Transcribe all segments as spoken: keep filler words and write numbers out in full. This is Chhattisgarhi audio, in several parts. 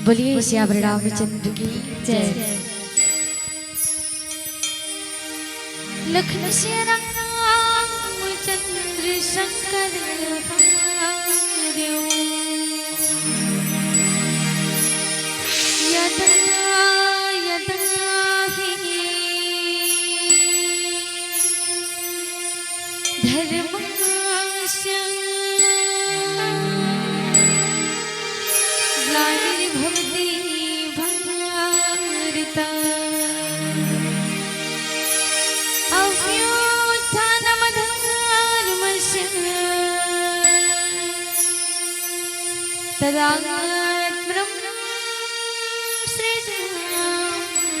बोलिए सियावर रामचंद्र की जय। लखन सिया रामचंद्र शंकर महादेव। यदा यदा ही धर्मस्य ग्लानिर्भवति भारत। अभ्युत्थानमधर्मस्य तदात्मानं सृजाम्यहम्।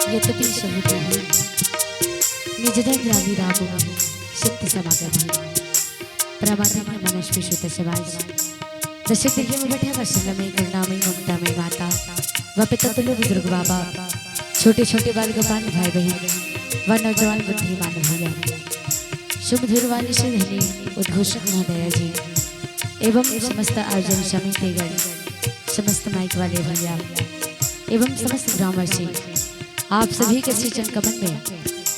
यद्यपि शहुते ही निज धन रावि राम मोहि, संत समागम ही। परमात्मा मनस्वी शुद्ध समाज। दर्शक देखिए, मैं बैठे व संगमे करुणामयी ममतामयी माता व पिता तुल्य बुजुर्ग बाबा, छोटे छोटे बाल गोपाल भाई बहन व नौजवान बुद्धिमान भैया, सुमधुर वाणी से धनी उद्घोषक महोदया जी एवं समस्त आयोजन समितिगण, समस्त माइक वाले भैया एवं समस्त ग्रामवासी, आप सभी के श्री चरण कमल में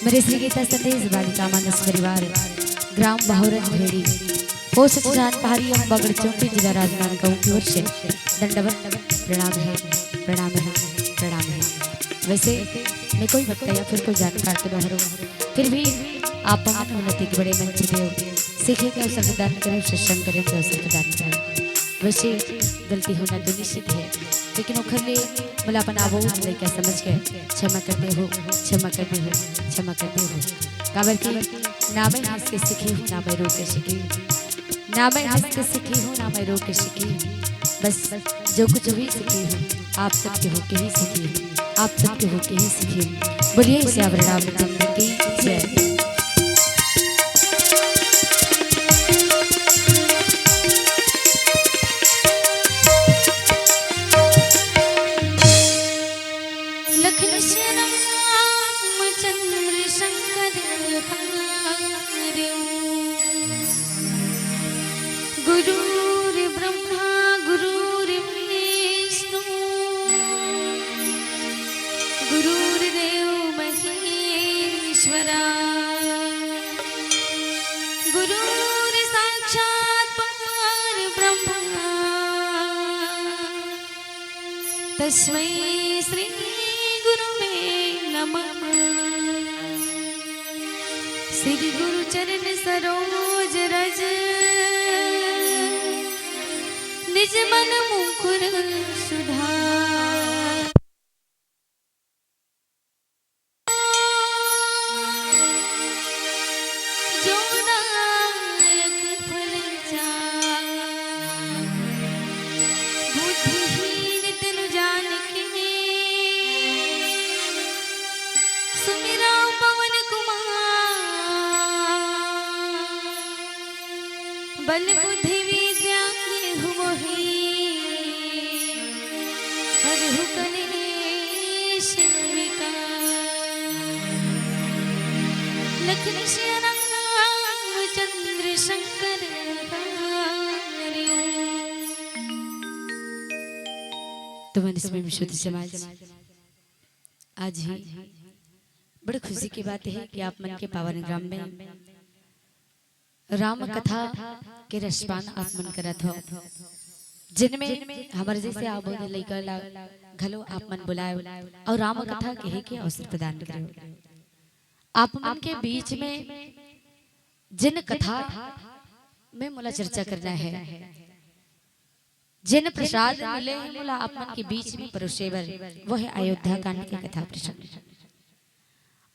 मेरे श्री गीता संदेश बालिका मानस परिवार, ग्राम बहोरज भेड़ी, पोस्ट सचजान पहाड़ी एवं बगड़ चौकी, जिला राजनांदगांव की ओर से दंडवत प्रणाम है, प्रणाम है, प्रणाम है। वैसे मैं कोई वक्ता या फिर कोई जानकार तो नहीं हूँ, फिर भी आप मन उन्नति के बड़े मंच देव, सीखे के अवसर प्रदान करें, सत्संग करें के अवसर प्रदान करें। वैसे गलती होना तो निश्चित है, लेकिन ओखर ले मोला अपन आबो लइका समझ के क्षमा कर दे हो, क्षमा कर दे हो, क्षमा कर दे हो। काबर कि ना मैं हंस के सीखी हूँ, ना मैं रो के सीखी हूँ, ना मैं हंस के सीखी हूँ, ना मैं रो के सीखी हूँ। बस जो कुछ भी सीखी हूँ, आप सबके होके ही सीखी हूँ, आप सबके होके ही सीखी हूँ। बोलिए सियावर रामचंद्र की जय। लखन श्याम चंद्र शंकर हरिओम। गुरुर्ब्रह्मा गुरुर्विष्णु गुरुर्देव महेश्वरा। गुरुर्साक्षात् परब्रह्मा। तस्मै श्री गुरुवे नमः। श्री गुरु चरण सरोज रज निज मन मुकुर सुधार। जो दायक फल चार, बुद्धिहीन तनु जानिके, सुमिरौ पवन कुमार। बल बुद्धि विद्या देहु मोहि, हरहु कलेश विकार। लखन श्याम चंद्र शंकर हरिओम। तो मन इसमें विशुद्ध समाज, आज ही बड़ी खुशी की बात है कि आप मन के पावन ग्राम में राम कथा के रसपान आप मन करत हो, जिनमें हमर जैसे आबो लइका ला घलो आप मन बुलायो और राम कथा कहे के अवसर प्रदान करो। आप मन के बीच में जिन कथा में मोला चर्चा करना है, जिन प्रसाद मिले हे मोला आप मन के बीच में परोसे बर, वो है अयोध्या कांड के कथा प्रसंग।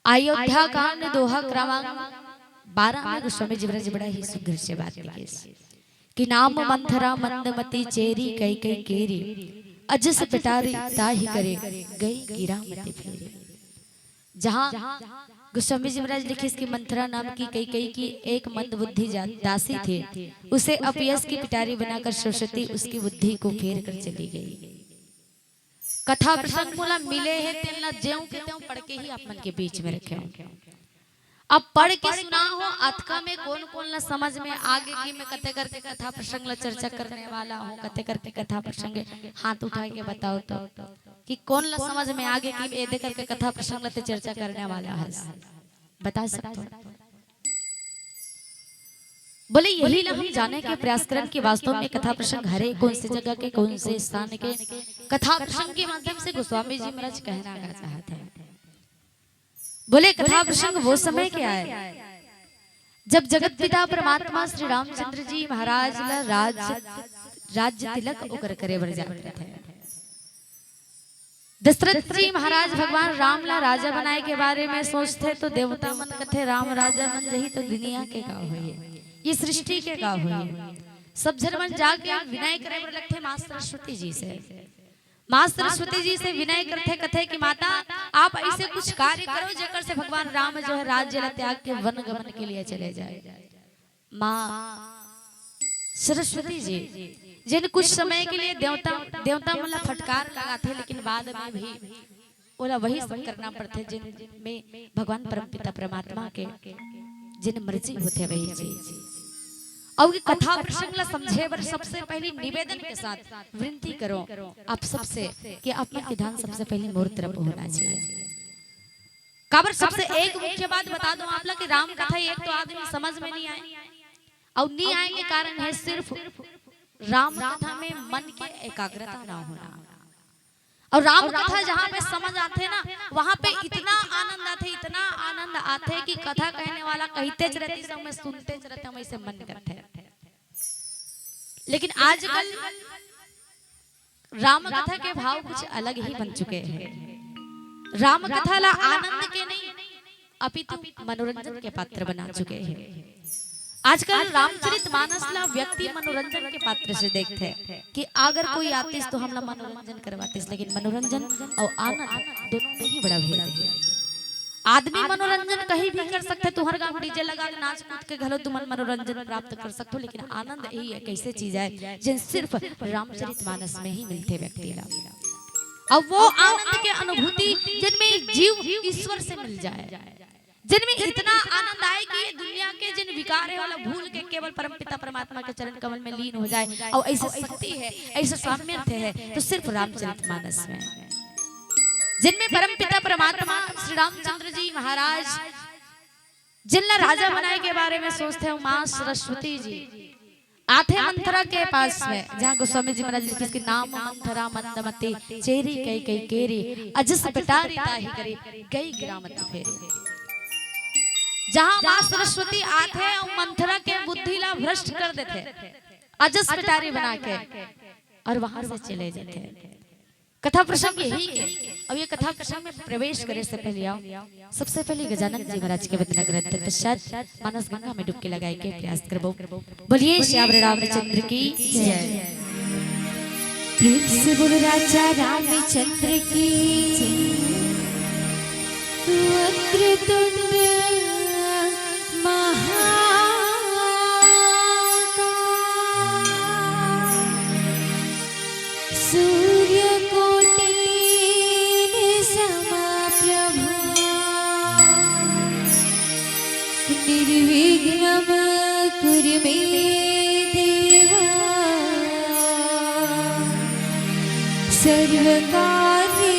अयोध्या कांड दोहा क्रमांक बारह में गोस्वामी जी महाराज बड़ा ही सुघर से बात लिखे कि नाम मंथरा मंदमती चेरी कई कई केरी, अजस पिटारी ताहि करे गई गिरा मति फेरी। जहाँ गोस्वामी जी महाराज लिखिस कि मंथरा नाम की कैकेयी की एक मंदबुद्धि जा-, दासी थी, उसे अपयश की पिटारी बनाकर सरस्वती उसकी बुद्धि को फेर कर चली गई। कथा प्रसंग मोला मिले हे, तेन ला जेऊ के तेऊ पढ़ के ही आप मन के बीच में रखे हूँ। अब पढ़ के सुना हो, अतका में कोन कोन ला समझ में आगे कि मैं कते करके कथा प्रसंग ला चर्चा करने वाला हूँ, कते करके कथा प्रसंग, हाथ उठा के बताओ तो। कि कोन ला समझ में आगे कि एदे करके कथा प्रसंग ला ते चर्चा करने वाला हस, बता सकथो? बोले यही ला हम जाने के प्रयास करन कि वास्तव में कथा प्रसंग हरे, कौन से जगह के, कौन से स्थान के कथा प्रसंग के माध्यम से गोस्वामी जी महाराज कहना का चाहत हे। बोले कथा प्रसंग वो समय के आय जब जगत पिता परमात्मा श्री रामचंद्र जी महाराज ला राज, राज्य तिलक ओकर करे बर जात रथे। दशरथ जी महाराज भगवान राम ला राजा बनाए के बारे में सोचथे तो देवता मन कथे राम राजा बन जही तो दुनिया के का होही, ये सृष्टि के का होही। सब झन मन जाके विनय करे बर लगथे माँ सरस्वती जी से। माँ सरस्वती जी से विनय करथे, कथे कि माता आप ऐसे कुछ कार्य करो जेकर से भगवान राम जो है राज्य ला त्याग के वन गमन के लिए चले जाए। माँ सरस्वती जी जिन कुछ समय के लिए देवता देवता मन ला फटकार लगाथे, लेकिन बाद में भी ओला वही सब करना पड़थे जिन में भगवान परमपिता परमात्मा के जिन मर्जी होथे वही चीज। अउ ये कथा प्रसंग ला समझे बर सबसे पहली निवेदन के साथ विनती करो आप सबसे कि आप मन के ध्यान सबसे पहले मोर तरफ होना चाहिए। काबर सबसे एक मुख्य बात बता दूं आप ला कि राम कथा एक तो आदमी समझ में नहीं आए, अउ नहीं आए के कारण है सिर्फ राम कथा में मन के एकाग्रता ना होना। अउ राम कथा जहाँ पे समझ आथे ना, वहाँ पे इतना आनंद आथे, इतना आनंद आथे कि कथा कहने वाला कहितेच रहथे, सब में सुनतेच रहथे, वैसे मन करथे। लेकिन आजकल राम कथा के भाव कुछ अलग ही बन चुके हैं। राम कथा ला आनंद के नहीं, अपितु मनोरंजन के पात्र बना चुके हैं। आजकल रामचरित मानस ला व्यक्ति मनोरंजन के पात्र से देखथे कि अगर कोई आतिस तो हमला मनोरंजन करवातिस, लेकिन मनोरंजन अउ आनंद दोनों में ही बड़ा भेद है। आदमी मनोरंजन कहीं भी कर सकथे, तुंहर गांव डीजे लगा के नाच कूद के घलो तुमन मनोरंजन प्राप्त कर सकथो, लेकिन आनंद यही एक ऐसे चीज है जिन सिर्फ रामचरित मानस में ही मिलथे व्यक्ति ला। अब वो आनंद के अनुभूति जिनमें जीव ईश्वर से मिल जाए, जिनमें इतना आनंद आए कि ये दुनिया के जिन विकार है वाला भूल के केवल परमपिता परमात्मा के चरण कमल में लीन हो जाए। और ऐसी शक्ति है, ऐसा सामर्थ्य है तो सिर्फ रामचरित मानस में, जिनमें परमपिता परमात्मा श्री रामचंद्र जी महाराज जिनला राजा बनाए के बारे में सोचथे, माँ सरस्वती जी आथे मंथरा के पास में, जहाँ गोस्वामी जी महाराज लिखिस कि नाम मंथरा मंदमती, चेरी कई कई केरी, अजस पेटारी ताहि करी, गई गिरावत फेरी। जहाँ माँ सरस्वती आथे अउ मंथरा के बुद्धि ला भ्रष्ट कर देथे, अजस पेटारी बना के, और वहां से चले जाथे। कथा प्रसंग यही है। अब ये कथा प्रसंग में प्रवेश करे से पहले आओ, सबसे पहले गजानन जी महाराज के वंदना करत पश्चात मानस गंगा में डुबकी लगाए के प्रयास करबो। बोलिए श्यावर रामचंद्र की जय। प्रेम से बोलो राजा रामचंद्र की। वक्रतुंड महाकाय सूर्यकोटि समप्रभा निर्विघ्नं कुरु मे देवा सर्वकार्ये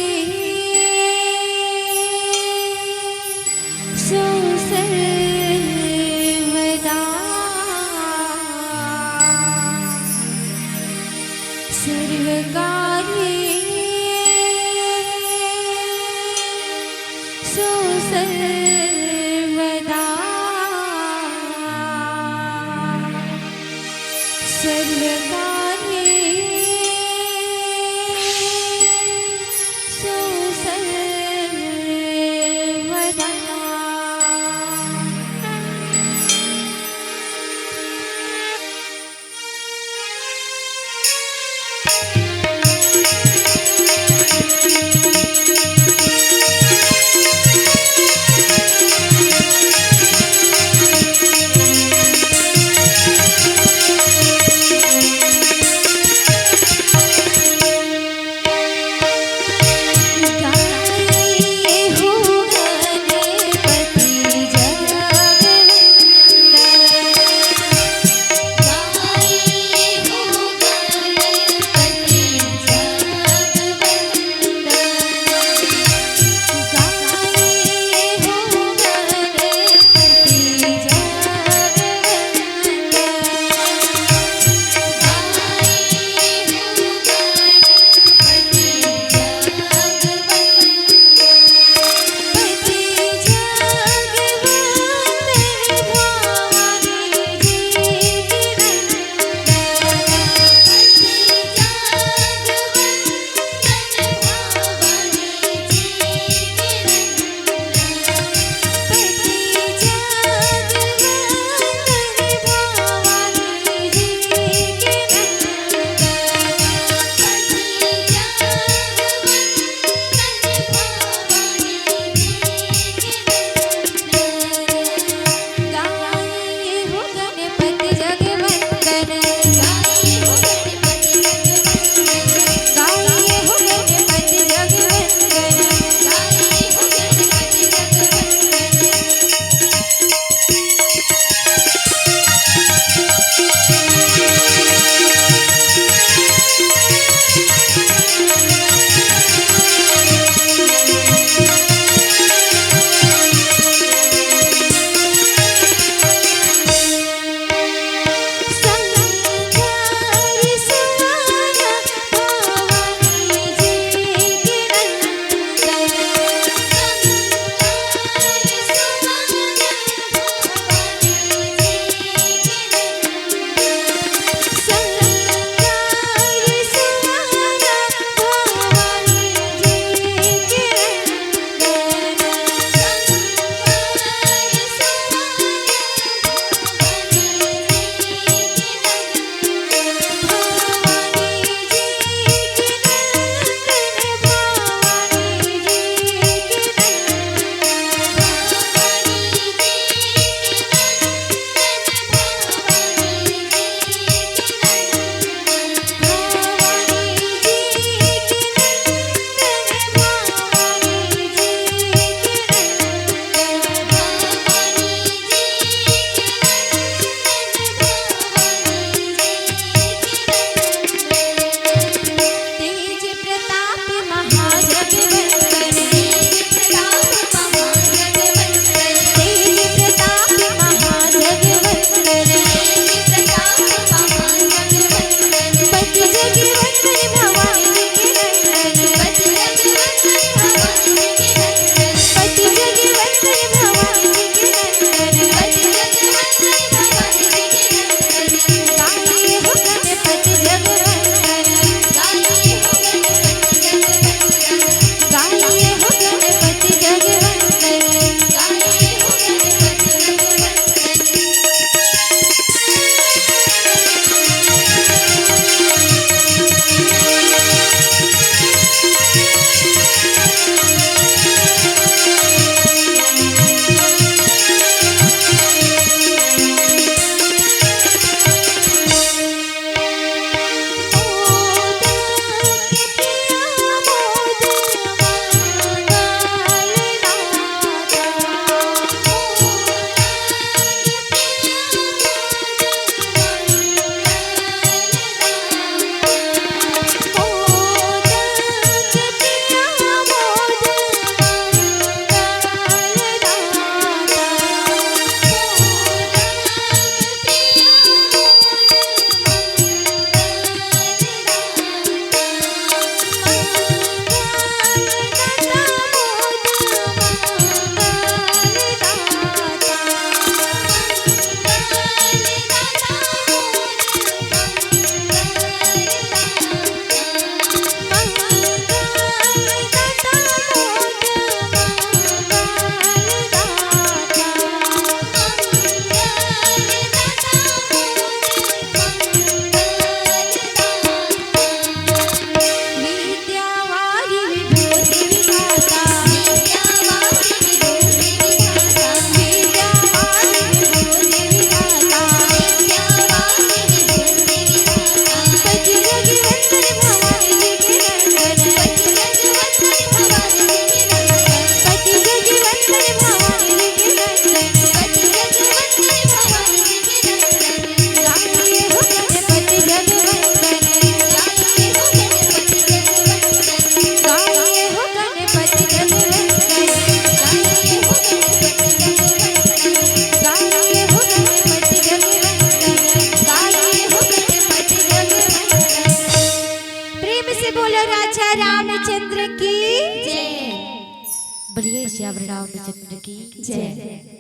बोलिए सियावर रामचंद्र की जय।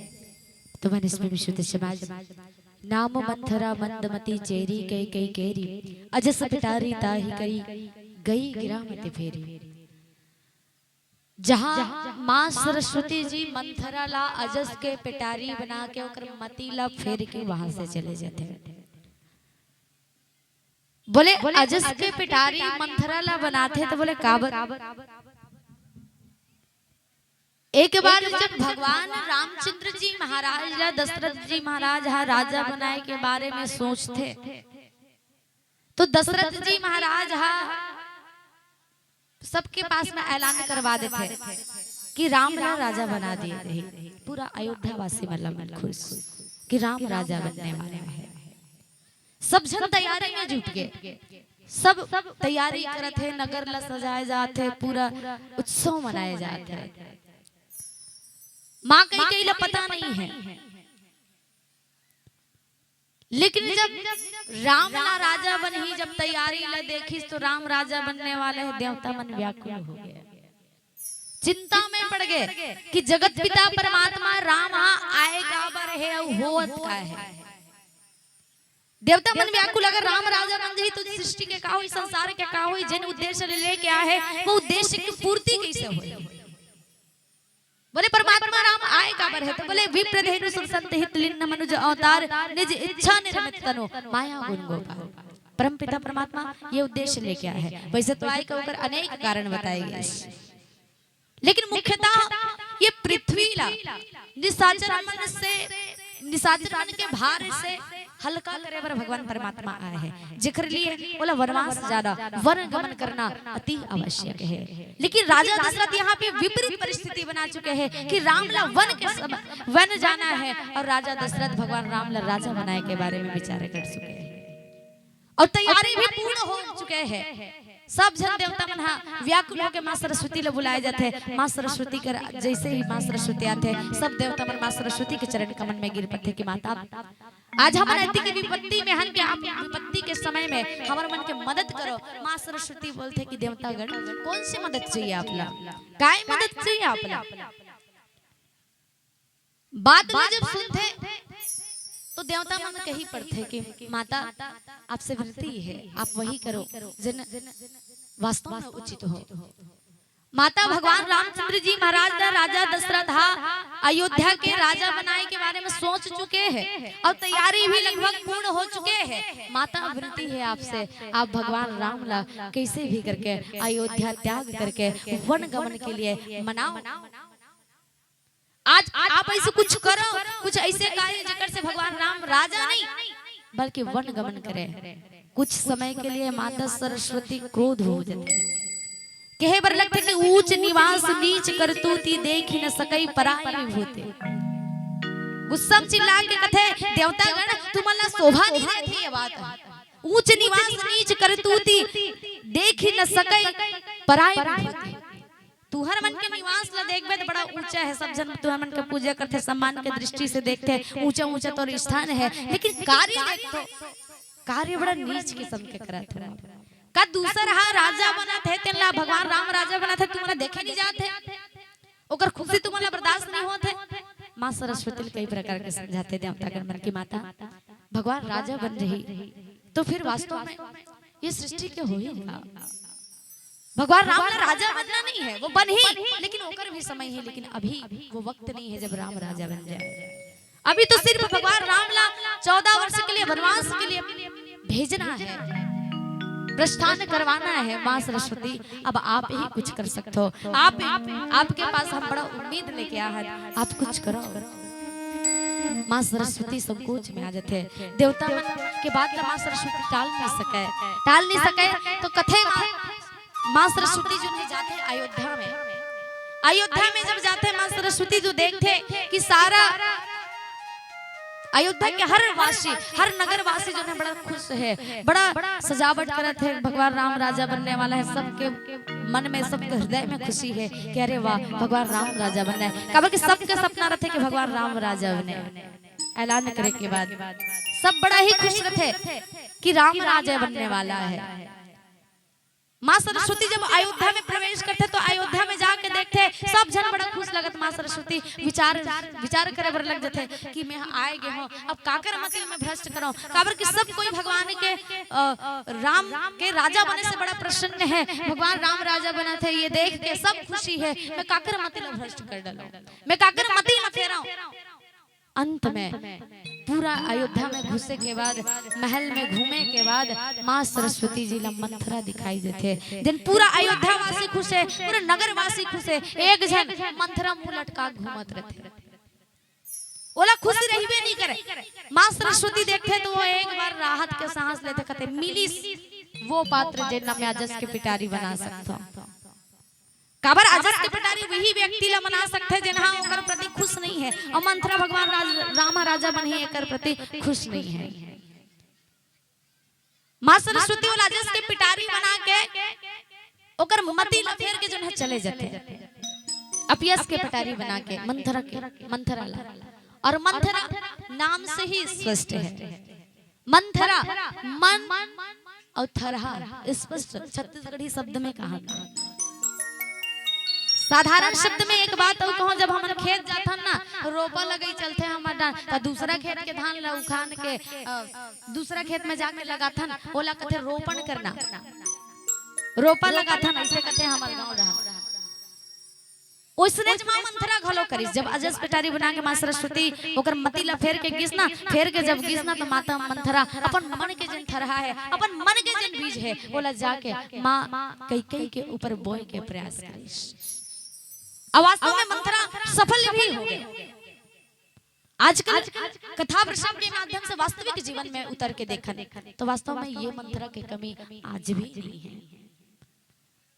तो मन इसमें विशुद्ध समाज नाम मंथरा मंदमती चेरी कई कई केरी अजस पिटारी ताहि करी गई गिरा मति फेरी। जहाँ माँ सरस्वती जी मंथरा ला अजस के पिटारी बना के ओकर मति ला फेर के वहां से चले जाथे। बोले अजस के पिटारी मंथरा ला बनाथे तो बोले काबर? एक बार जब भगवान रामचंद्र जी महाराज ला दशरथ जी महाराज हा राजा बनाए के बारे में सोचथे तो दशरथ जी महाराज हा सबके पास में ऐलान करवा देथे कि राम ला राजा बना दिए रही। पूरा अयोध्या वासी मन ला मन खुश कि राम राजा बनने वाला है। सब झन तैयारी में जुट गे, सब तैयारी करत हे, नगर ला सजाए जात हे, पूरा उत्सव मनाए जात हे। माँ कई कई ला पता नहीं है, लेकिन जब राम ला राजा बनही, जब तैयारी ला देखिस तो राम राजा बनने वाले हैं, देवता मन व्याकुल हो गए, चिंता में पड़ गए कि जगत पिता परमात्मा राम हा आए काबर है अउ होवत का है। देवता मन व्याकुल, अगर राम राजा बन जाही तो सृष्टि के का होई, संसार के का होई, जिन उद्देश्य ले लेके आए है वो उद्देश्य की पूर्ति कैसे होई? बोले परमात्मा राम आए काबर है तो बोले विप्र धेनु सुर संत हित लीन मनुज अवतार निज इच्छा निर्मित तनु माया गुण गोपाल। परम पिता परमात्मा ये उद्देश्य लेके आए है। वैसे तो आए का ओकर अनेक कारण बताए गए, लेकिन मुख्यतः ये पृथ्वी ला निशाचर मन से, निशाचर मन के भार से हल्का करे बर भगवान परमात्मा आए हैं, जेकर लिए बोला वनवास जाना, वन गमन करना अति आवश्यक है। लेकिन राजा दशरथ यहाँ पे विपरीत परिस्थिति बना चुके हैं कि राम ला वन के सम-, वन जाना है और राजा दशरथ भगवान राम ला राजा बनाए के बारे में विचार कर चुके हैं और तैयारी भी पूर्ण हो चुके हैं। सब झन देवता मन हा व्याकुल होके माँ सरस्वती ला बुलाए जाथे। माँ सरस्वती कर जैसे ही माँ सरस्वती आथे, सब देवता मन माँ सरस्वती के चरण कमल में गिर पड़थे कि माता, आज हमन अति की विपत्ति में हन के आप विपत्ति के समय में हमर मन के मदद करो। माँ सरस्वती बोलथे कि देवतागण, कौन सी मदद चाहिए आप ला? काय मदद चाहिए आप ला? बात ला जब सुनथे तो देवता मन कही पड़थे कि माता, आपसे विनती है, आप वही करो जिन वास्तव में उचित हो। माता, भगवान रामचंद्र जी महाराज ला राजा दशरथ हा अयोध्या के राजा बनाए के बारे में सोच चुके हैं और तैयारी भी लगभग पूर्ण हो चुके हैं। माता, विनती है आपसे, आप भगवान राम ला कैसे भी करके अयोध्या त्याग करके वन गमन के लिए मनाओ। आज आप ऐसे कुछ करो, कुछ ऐसे कार्य जेकर से भगवान राम राजा नहीं बल्कि वन गमन करे। कुछ समय के लिए माता सरस्वती क्रोध हो जाथे, कहे बर लगथे कि ऊंच निवास नीच करतूती देखि न सकई पराई विभूति। गुस्सा में चिल्ला के कथे, देवतागण तुमन ला शोभा नहीं देथे ये बात। ऊंच निवास नीच करतूती देखि न सकई पराई विभूति। तुहर मन के निवास ला देखबे त बड़ा ऊंचा है, सब झन तुहर मन के पूजा करथे, सम्मान के दृष्टि से देखथे, ऊंचा ऊंचा तोर स्थान है, लेकिन कार्य देख तो कार्य बड़ा नीच किस्म के करत हो। का दूसर हा राजा बनत हे, तेन ला भगवान राम राजा बनत हे, तुमन ला देखे नहीं जात हे, ओकर खुशी तुमन ला बर्दाश्त नहीं होत हे। माँ सरस्वती ल कई प्रकार के समझाथे देवतागण मन की माता, भगवान राजा बन रही तो फिर वास्तव में ये सृष्टि के होही का? भगवान राम ला राजा बनना नहीं है, वो बनही, लेकिन ओकर भी समय है, लेकिन अभी वो वक्त नहीं है जब राम राजा बन जाए। अभी तो सिर्फ भगवान राम ला चौदह वर्ष के लिए वनवास के लिए भेजना है, प्रस्थान करवाना है। माँ सरस्वती, अब आप ही कुछ कर सकते हो। आप, आपके पास हम बड़ा उम्मीद लेके आए हैं, आप कुछ करो। माँ सरस्वती संकोच में आ जाथे। देवता मन के बात ला माँ सरस्वती टाल नहीं सके, टाल नहीं सके। तो कथे माँ, माँ सरस्वती जो है जाथे अयोध्या में, अयोध्या में जब जाथे माँ सरस्वती जो देखथे कि सारा अयोध्या के हर वासी, हर नगर वासी जो है बड़ा खुश है, बड़ा सजावट करत है, भगवान राम राजा बनने वाला है। सबके मन में, सबके हृदय में खुशी है कि अरे वाह, भगवान राम राजा बनना है। काबर कि सबके सपना रहते कि भगवान राम राजा बने। ऐलान करे के बाद सब बड़ा ही खुश रहते कि राम राजा बनने वाला है। माँ सरस्वती जब अयोध्या में प्रवेश करथे तो अयोध्या में जाके देखथे, सब झन बड़ा खुश लगत। माँ सरस्वती विचार, विचार करे बर लग जथे कि मैं आए गे हूँ, अब काकर मति ल मैं भ्रष्ट करौं, काबर कि सब कोई भगवान के, अ, राम के राजा बने से बड़ा प्रसन्न है। भगवान राम राजा बना थे, ये देख के सब खुशी है, मैं काकर मति ल भ्रष्ट कर डलौं, मैं काकर मति ल फेरौं। अंत में पूरा अयोध्या में घुसे के बाद, महल में घूमे के बाद माँ सरस्वती जी ला मंथरा दिखाई देथे। दिन पूरा अयोध्या वासी खुश है, पूरा नगर वासी खुश है, एक झन मंथरा मुंह लटका घूमत रहथे। ओला खुशी रहिबे नहीं करे। माँ सरस्वती देखथे तो वो एक बार राहत के सांस लेथे, कथे, "मिलिस वो पात्र जेन ला मैं अजस के पिटारी बना सकथौं।" काबर अजस के पिटारी वही व्यक्ति ला बना सकथे जेन हा ओकर प्रति खुश नहीं है, और मंथरा भगवान राज, राम राजा बने एकर प्रति खुश नहीं है। माँ सरस्वती ओला अजस के पिटारी बना के ओकर मति ला फेर के जोन हा चले जाथे, अपयस के पिटारी बना के मंथरा के, मंथरा ला, और मंथरा नाम से ही स्पष्ट है। मंथरा, मन और थरहा स्पष्ट छत्तीसगढ़ी शब्द में कहा था। साधारण शब्द में एक बात अउ कहूं, जब हमन खेत जाथन ना, रोपा लगई चलथे हमर डान, त दूसरा खेत के धान ला उखान के, अ, दूसरा खेत में जाके लगाथन, ओला कथे रोपण करना। रोपा लगाथन, ऐसे कथे हमर गांव डहर। ओइसने ज माँ मंथरा घलो करिस, जब अजस पिटारी बना के माँ सरस्वती ओकर मति ला फेर के गिस ना, फेर के जब गिस ना, तो माता मंथरा अपन मन के जेन थरहा है, अपन मन के जेन बीज है, ओला जाके माँ कैकेयी के ऊपर बोए के प्रयास करिस। और वास्तव में मंथरा सफल भी हो गए। आजकल कथा प्रसंग के माध्यम से वास्तविक जीवन में उतर के देखन, तो वास्तव में ये मंथरा के कमी आज भी नहीं है।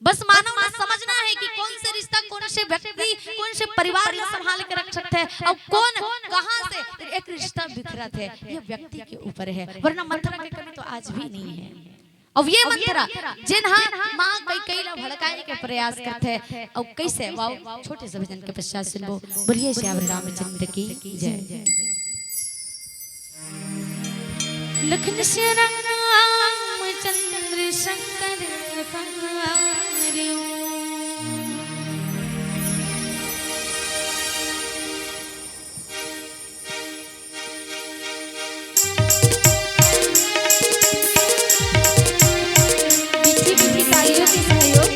बस मानव ला समझना है कि कौन से रिश्ता, कौन से व्यक्ति, कौन से परिवार ला संभाल के रख सकथे, और कौन कहां से एक रिश्ता बिखरत है, ये व्यक्ति के ऊपर है, वरना मंथरा के कमी तो आज भी नहीं है। अब ये मंथरा जेन हा माँ कैकेयी ला भड़काए के प्रयास करथे, और कैसे, वाओ, छोटे से भजन के पश्चात सुनबो। बोलिए श्याम रामचंद्र की जय। लखन श्री रामचंद्र शंकर हरिओम। मीठी मीठी तालियों के सहयोग।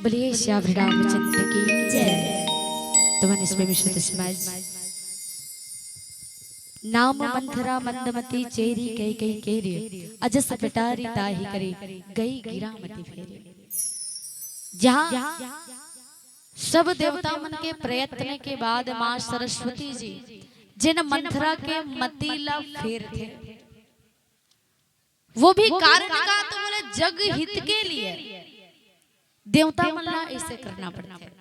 बोलिए श्री रामचंद्र की जय। तो मन इसमें विशुद्ध समाज। नाम मंथरा मंदमती चेरी कई कई केरी, अजस पेटारी ताही करी, गई गिरामती फेरी। जहाँ सब देवता मन के प्रयत्न के बाद माँ सरस्वती जी जेन मंथरा के मति ला फेरथे, वो भी कारण का तो बोले जग हित के लिए देवता मन ला ऐसे करना पड़ता है।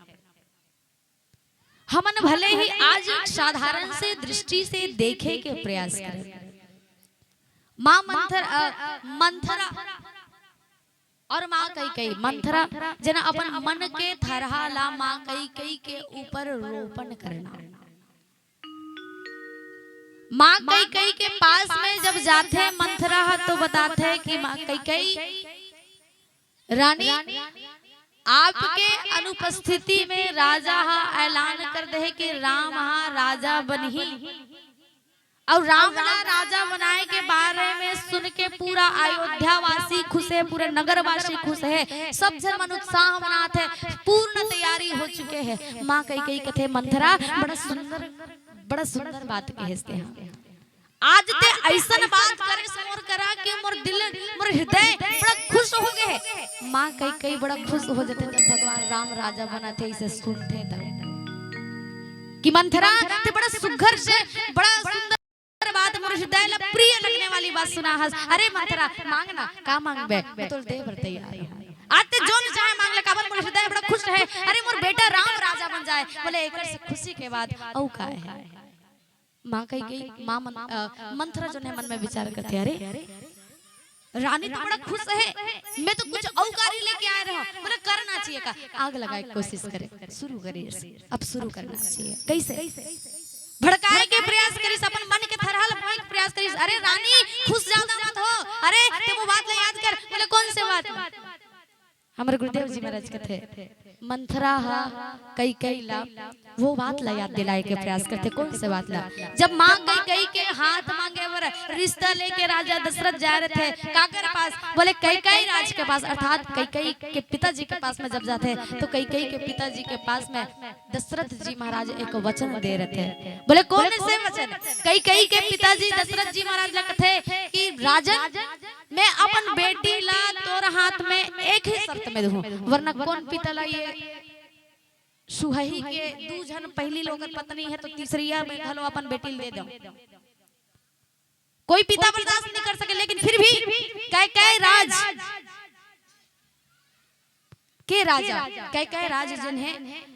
हमन भले ही आज एक साधारण से दृष्टि से देखे के प्रयास करें, माँ मंथर अ, मंथरा और माँ कई कई मंथरा जेन अपन मन के थरहा ला माँ कई कई के ऊपर रोपण करना। माँ कई कई के पास में जब जाथे मंथरा ह तो बताथे कि माँ कई कई रानी, आपके अनुपस्थिति में राजा ह ऐलान कर दे कि राम ह राजा बनही। अउ राम ला राजा बनाए के बारे में सुन के पूरा अयोध्या वासी खुश है, पूरा नगर वासी खुश है, सब झन मन उत्साह मनात है, पूर्ण तैयारी हो चुके है। माँ कई कई कथे मंथरा बड़ा सुंदर, बड़ा सुंदर बात कहे से। आज ते ऐसन बात करे मोर करा के मोर दिल, मोर हृदय बड़ा खुश हो गए है। माँ कई कई बड़ा खुश हो जाते जब भगवान राम राजा बनाथे इसे सुनथे तब कि मंथरा ते बड़ा सुघर से बड़ा सुंदर बात, मोर हृदय ला प्रिय लगने वाली बात सुना हस। अरे मंथरा मांगना का मांगबे, मैं तोल दे बर तैयार हूँ। आज ते जोन चाहे मांग ले, काबर मोर हृदय बड़ा खुश रहे। अरे मोर बेटा राम राजा बन जाए, बोले एकर से खुशी के बात अउ का है। माँ कही गई, माँ मन, अ, मंथरा जो है मन में विचार करथे, अरे रानी तो बड़ा खुश है, मैं तो कुछ अउ कार्य लेके आए रहा, मतलब करना चाहिए का। आग लगाए के कोशिश करे, शुरू करिस, अब शुरू करना चाहिए। कैसे? भड़काए के प्रयास करिस, अपन मन के थरहा ल मोहे के प्रयास करिस। अरे रानी खुश ज्यादा मत हो, अरे ते वो बात ला याद कर। बोले कौन से बात? हमर गुरुदेव जी महाराज कथे मंथरा ह कई कई ला वो बात ला याद दिलाए के प्रयास करथे। कौन से बात ला? जब माँ कई कई के हाथ मांगे बर रिश्ता लेके राजा दशरथ जा रहे थे काकर पास, बोले कई कई राज के पास, अर्थात कई कई के पिताजी के पास में जब जाथे तो कई कई के पिताजी के पास में दशरथ जी महाराज एक वचन दे रहे थे। बोले कौन से वचन? कई कई के पिताजी दशरथ जी महाराज ला कथे कि राजन, मैं अपन बेटी ला तोर हाथ में एक ही शर्त में दूँ, वरना कौन पिता ला ये सुहही के दू झन पहली लोग पत्नी है तो तीसरिया में घलो अपन बेटी ले दो। कोई पिता बर्दाश्त नहीं कर सके, लेकिन फिर भी कई कई राज के राजा, कई कई राज जिन्हें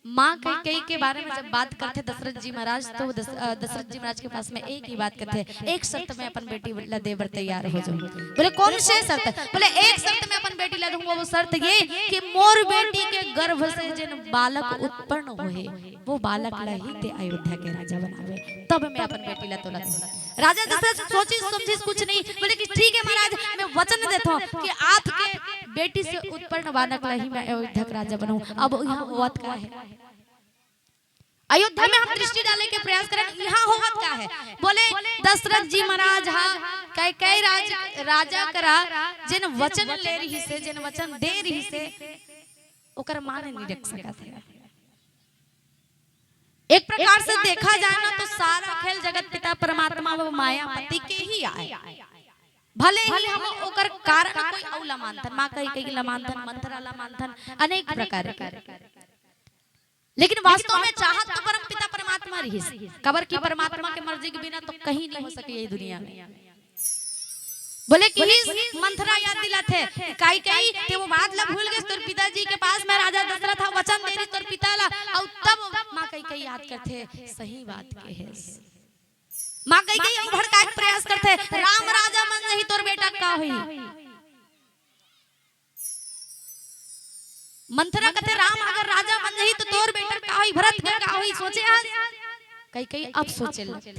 माँ कई कई के बारे में जब बात करथे दशरथ जी महाराज, तो दस-, अ, दशरथ जी महाराज के पास में एक ही बात करथे, एक शर्त में अपन बेटी ला दे बर तैयार हो जाऊँ। बोले कौन से शर्त? बोले एक शर्त में अपन बेटी ला दूंगा, वो शर्त ये कि मोर बेटी के गर्भ से जिन बालक उत्पन्न हुए वो बालक ला ही ते अयोध्या के राजा बनावे, तब मैं अपन बेटी ला तोला दूंगा। राजा दशरथ सोचिस समझिस कुछ नहीं, बोले कि ठीक है महाराज, मैं वचन देता हूँ कि आपके बेटी से उत्पन्न बालक ला ही मैं अयोध्या के राजा बनाऊं। अब यहाँ होवत का है? अयोध्या में हम दृष्टि डाले के प्रयास करें, यहाँ होवत का है? बोले दशरथ जी महाराज हा कई कई राज, राजा करा जिन वचन ले रही से, जिन वचन दे रही से, ओकर मान नहीं रख सकत है। एक प्रकार से देखा जाए ना तो सारा खेल जगत पिता परमात्मा वो मायापति के ही आए। भले ही हम ओकर कारण कोई अउ ला मानथन, माँ कई कई ला मानथन, मंथरा ला मानथन, अनेक प्रकार के, लेकिन वास्तव में चाहत तो परम पिता परमात्मा रहिस, काबर कि परमात्मा के मर्जी के बिना तो कहीं नहीं हो सके ये दुनिया में। बोले कि मंथरा याद दिलाथे, कई कई ते वो बात ला भूल गेस, तोर पिताजी के पास में राजा दशरथ हा वचन दे रही तोर पिता ला, अउ तब माँ कई कई याद करथे, सही बात कहे। माँ कई कई अउ भड़काए के प्रयास करथे, राम राजा बन जाही तोर बेटा का होही? मंथरा कथे राम अगर राजा बन जाही तो तोर बेटा का होही, भरत के का होही? सोचे हस? कई कई अब सोचे लगथे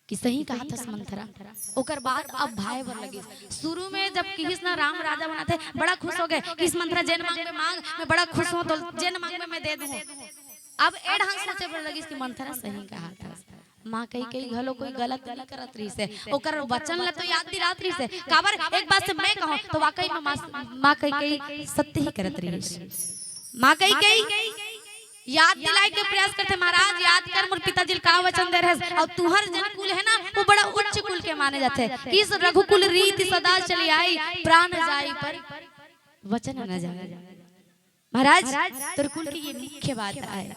कि सही कहा थस मंथरा। ओकर बाद अब भाई बर लगिस। शुरू में जब किहिस ना राम राजा बनाथे, बड़ा खुश हो गए, किहिस मंथरा जेन मांगबे मांग, मैं बड़ा खुश हूँ तो जेन मांगबे मैं दे दूँ। अब ए ढंग सोचे बर लगिस कि मंथरा सही कहा थस। माँ कइकई घलो कोई गलत नहीं करत रहिस हे, ओकर वचन ला तो याद दिलात रहिस हे। काबर एक बात से मैं कहूँ तो वाकई में माँ, माँ कइकई सत्य ही करत रहिस। माँ कइकई याद दिलाए के प्रयास करथे, महाराज याद कर मोर पिताजी ल का वचन दे रहस, अउ तुहर जन कुल हे ना वो बड़ा उच्च कुल के माने जाथे कि इस रघुकुल रीति सदा चली आई, प्राण जाई पर वचन न जाए। महाराज तोर कुल की ये मुख्य बात आय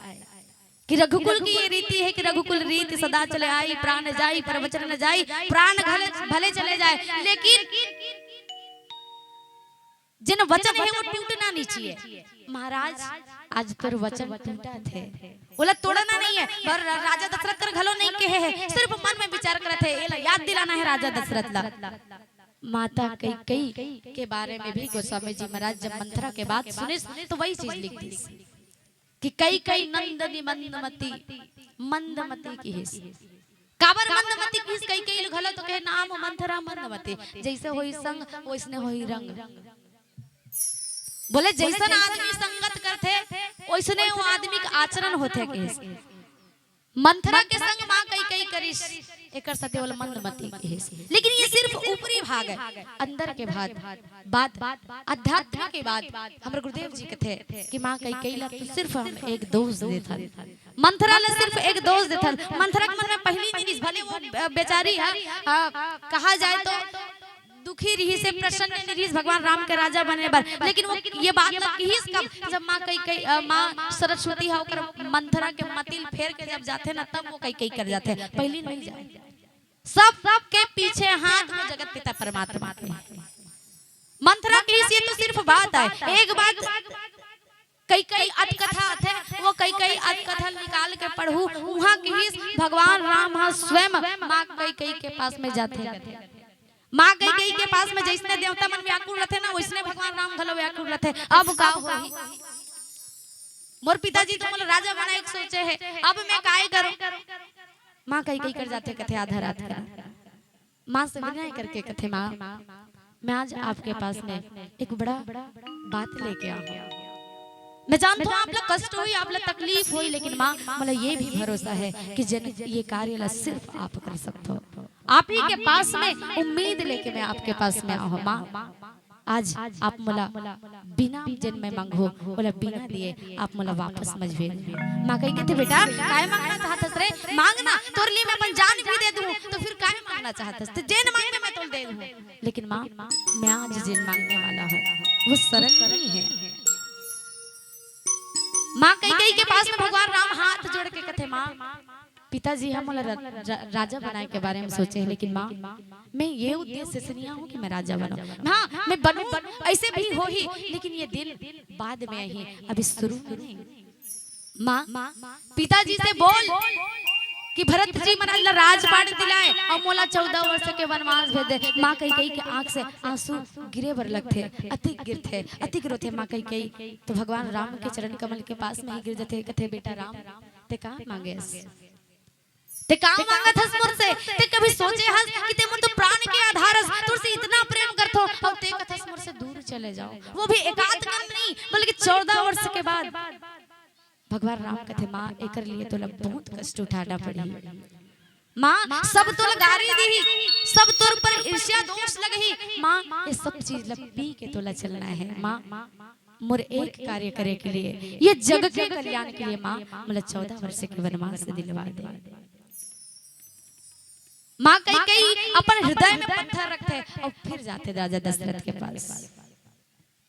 कि रघुकुल की ये रीति है कि रघुकुल रीति सदा चले आई, प्राण जाई पर वचन न जाई। प्राण भले, भले चले जाए लेकिन जेन वचन हे वो टूटना नहीं चाहिए। महाराज आज तोर वचन टूटत हे, ओला तोड़ना नहीं है। और रा-, राजा दशरथ कर घलो नहीं कहे हे, सिर्फ मन में विचार करत हे, एला याद दिलाना है राजा दशरथ ला। माता कइकई के बारे में भी गोस्वामी जी महाराज जब मंथरा के बात सुनिस तो वही चीज लिख दिस कि कइकई नंदनी मंदमती, मंदमती किहिस। काबर मंदमती किहिस? कइकई ल घलो तो कहे नाम मंथरा मंदमती, जइसे होही संग वइसने होही रंग। बोले जइसन आदमी संगत करथे वइसने वो आदमी के आचरण होथे किहिस। मंथरा के संग माँ कइकई करिस, एकर सेती ओला मंदमती किहिस। लेकिन ये सिर्फ ऊपरी भाग है, अंदर के बात, बात, अध्यात्म के बात। हमर गुरुदेव जी कथे कि माँ कइकई ला तो सिर्फ हम एक दोष देथन, मंथरा ला सिर्फ एक दोष देथन। मंथरा के मन में पहली जिनिस, भले वो बे-, बेचारी है, आ, कहा जाए तो दुखी रहिस हे, प्रसन्न नइ रहिस भगवान राम के राजा बने बर, लेकिन वो ये बात ला किहिस कब? जब माँ कइकई, अ, माँ सरस्वती ह ओकर मंथरा के मति ल फेर के जब जाथे ना, तब वो कइकई कर जाथे, पहली नहीं जाए। सब, सब के पीछे हाथ वो जगत पिता परमात्मा के। मंथरा किहिस ये तो सिर्फ बात आय, एक बात कइकई अतकथा आथे, वो कइकई अतकथा निकाल के पढ़हू, उहाँ किहिस भगवान राम ह स्वयं माँ कइकई के पास में जाथे। माँ कइकई के पास में जइसने देवता मन व्याकुल रथे ना, वइसने भगवान राम घलो व्याकुल रथे। अब का होही? मोर पिताजी तो मोला राजा बनाए के सोचे हे, अब मैं काय करूं? माँ कइकई कर जाथे कथे आधा रात का। माँ से विनय करके कथे, माँ, मैं आज आपके पास में एक बड़ा बात लेके आऊँ। मैं जानता हूँ आप लोग कष्ट हुई, आप लोग तकलीफ हुई, लेकिन माँ, मोला ये भी भरोसा है कि जेन ये कार्य ला सिर्फ आप कर सकते हो। आप ही के पास में उम्मीद लेके मैं आपके पास में आऊँ माँ। आज आप मोला बिना जेन मैं मांगो, ओला बिना दिए आप मोला वापस मजबे। माँ कही कथे, बेटा, काय मांगना चाहत हस रे? मांगना, तोर लिए मैं अपन जान भी दे दूँ, तो फिर काय मांगना चाहत हस? तो जेन मांगे मैं तोल दे दूँ। लेकिन माँ, मैं आज जेन मांगने वाला हूँ, वो सरल नहीं है। माँ कइकई के पास में भगवान राम हाथ जोड़ के कथे, माँ, पिताजी ह मोला रा-, रा-, राजा बनाए के बारे में सोचे हे, लेकिन माँ, मैं ये उद्देश्य से नहीं आऊँ कि मैं राजा बनूं। हाँ, मैं बनूं, ऐसे भी होही, लेकिन ये दिन बाद में आही, अभी शुरू में नहीं। माँ, पिताजी से बोल कि भरत जी महाराज ला राजपाट दिलाए अउ मोला चौदह वर्ष के वनवास भेज दे। माँ कइकई के आंख से आंसू गिरे बर लगथे, अतिक गिरथे, अतिक रोथे माँ कइकई। तो भगवान राम के चरण कमल के पास में ही गिर जथे, कथे, बेटा राम, ते का मांगेस? ते का मांगत हस मोर से? ते कभी सोचे हस कि ते मोर तो प्राण के आधार हस, तोर से इतना प्रेम करथो, अउ ते कथस मोर से दूर चले जाओ, वो भी एकाध कन नहीं, बल्कि चौदह वर्ष के बाद। भगवान राम कथे, माँ, एकर लिए तोला बहुत कष्ट उठाना पड़ही। माँ, सब तोला गारी दीही, सब तोर पर ईर्ष्या दोष लगही। माँ, ये सब चीज ला पी के तोला चलना है। माँ, मोर एक कार्य करे के लिए, ये जग के कल्याण के लिए, माँ, मोला चौदह वर्ष के वनवास दिलवा दे। माँ कइकई अपन हृदय में पत्थर रखथे अउ फिर जाथे राजा दशरथ के पास।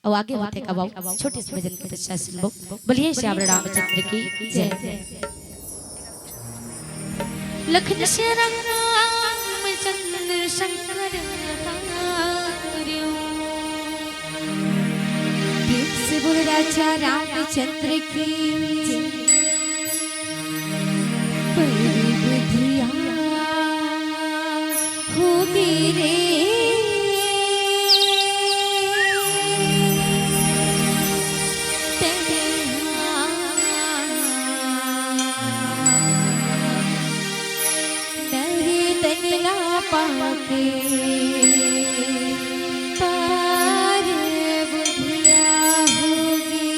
अउ आगे होथे कब, छोटे से भजन के पश्चात सुनबो। बोलिए श्याम रामचंद्र की जय। लखन श्याम रामचंद्र शंकर प्रेम से बोल राजा रामचंद्र की जय। पर बुधिया हो मेरे तनहा नर तन ला पाके पार बुधिया होगे।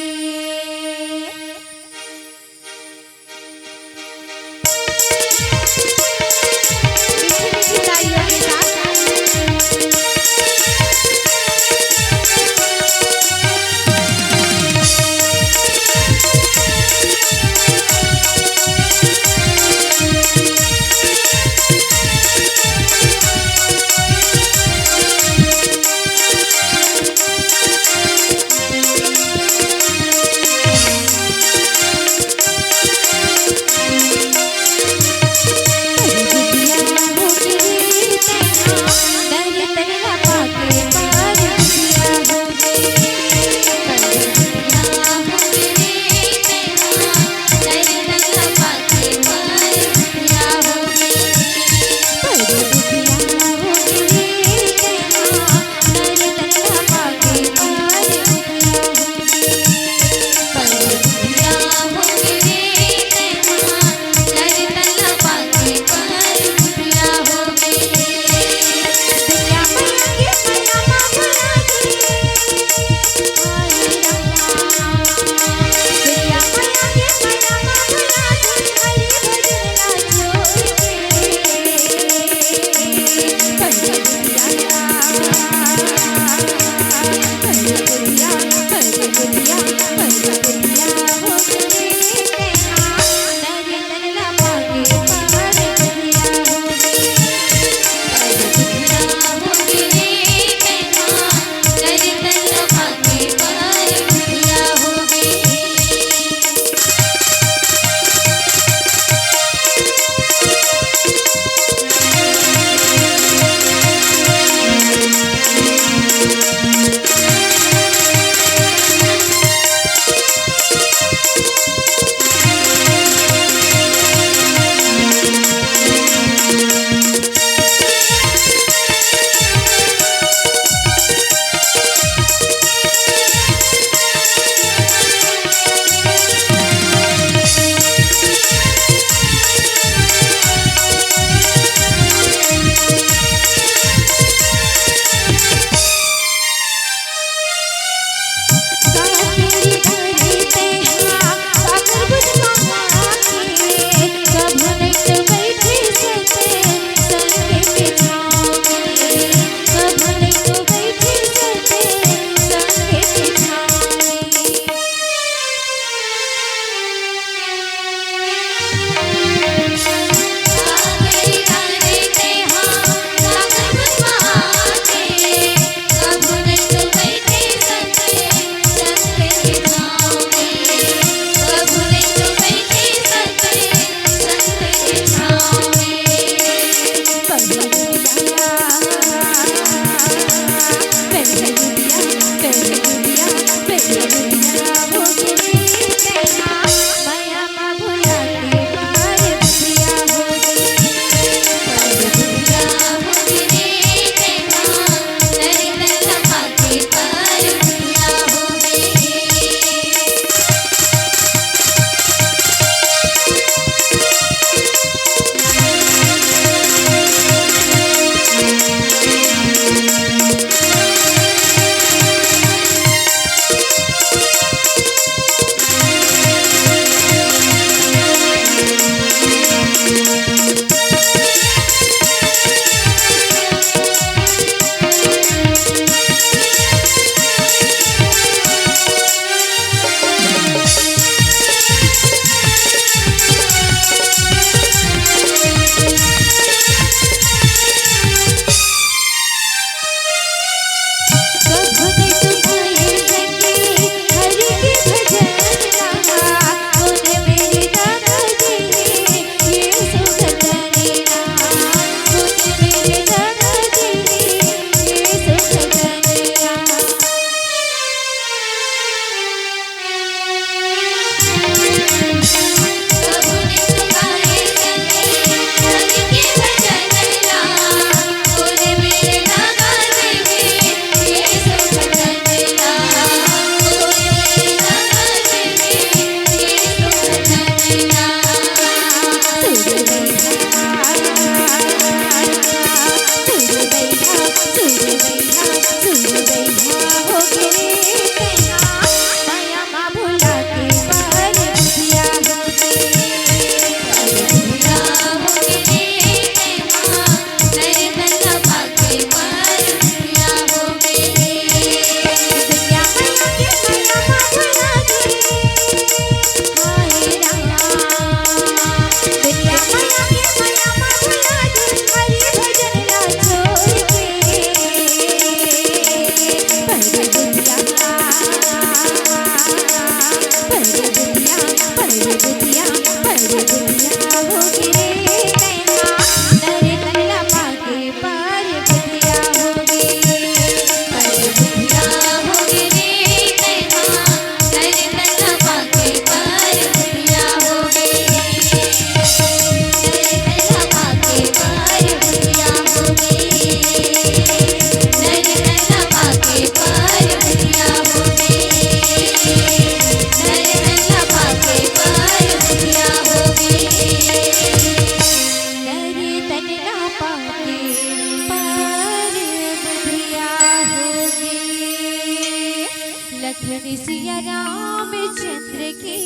लखन सिया रामचंद्र की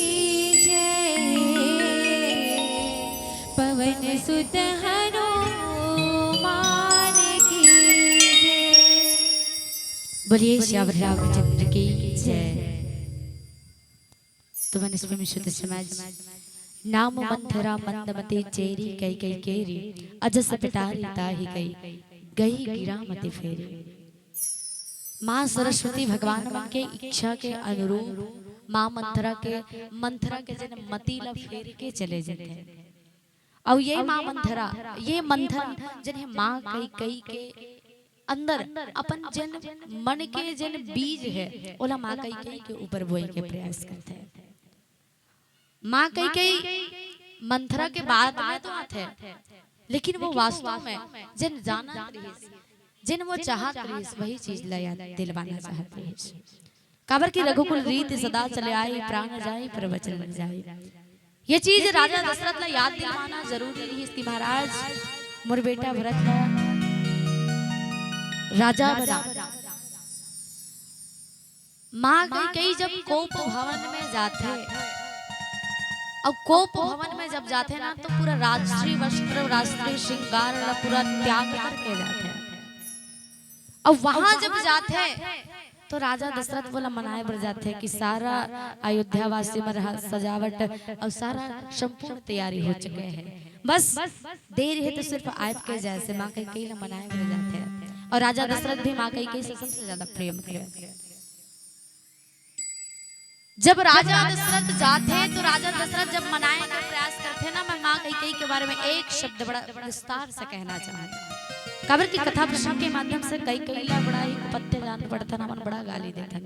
जय, पवन सुत हनुमान की जय। बोलिए श्यावर रामचंद्र की जय। तो मैंने सुन शुद्ध समाज, नाम मंथरा मंदमती जेरी कई कई केरी, अजस पिटारी ताहि गई, गई गिरा मति फेरी। माँ सरस्वती भगवान मन के इच्छा के अनुरूप माँ मंथरा के, मंथरा के जन मति ला फेर के चले जाथे। अउ ये माँ मंथरा, ये मंथरा जन हे माँ कई कई के अंदर अपन जन मन के जन बीज हे, ओला माँ कई कई के ऊपर बोए के प्रयास करथे। माँ कई कई मंथरा के बाद में तो आथे, लेकिन वो वास्तव में जन जानत रहिस, जन वो चाहत रहिस, वही चीज ला याद दिलवाना चाहत रहिस। काबर कि रघुकुल रीति सदा चले आई, प्राण जाई पर वचन न जाई। ये चीज राजा दशरथ ला याद दिलवाना जरूरी रहिस कि महाराज, मोर बेटा भरत ला राजा बना। माँ कई कई जब कोप भवन में जाथे, अब कोप भवन में जब जाथे ना, तो पूरा राजश्री वस्त्र, राजश्री श्रृंगार ला पूरा त्याग करके जाथे। अब वहां जब जाथे, तो राजा दशरथ बोला मनाए बर जाथे कि सारा अयोध्या वासी मन ह सजावट अउ सारा संपूर्ण तैयारी हो चुके हैं, बस देर हे तो सिर्फ आए के जाए से माँ कई कई ला मनाए बर जाथे। अउ राजा दशरथ भी माँ कई कई से सबसे ज्यादा प्रेम करे। जब राजा दशरथ जाथे, तो राजा दशरथ जब मनाए के प्रयास करथे ना, मैं माँ कई कई के बारे में एक शब्द बड़ा विस्तार से कहना चाहूंगा। काबर की कथा प्रसंग के माध्यम से कई कई ला बड़ा ही कुपत्य जान पड़थन, हमन बड़ा गाली देथन,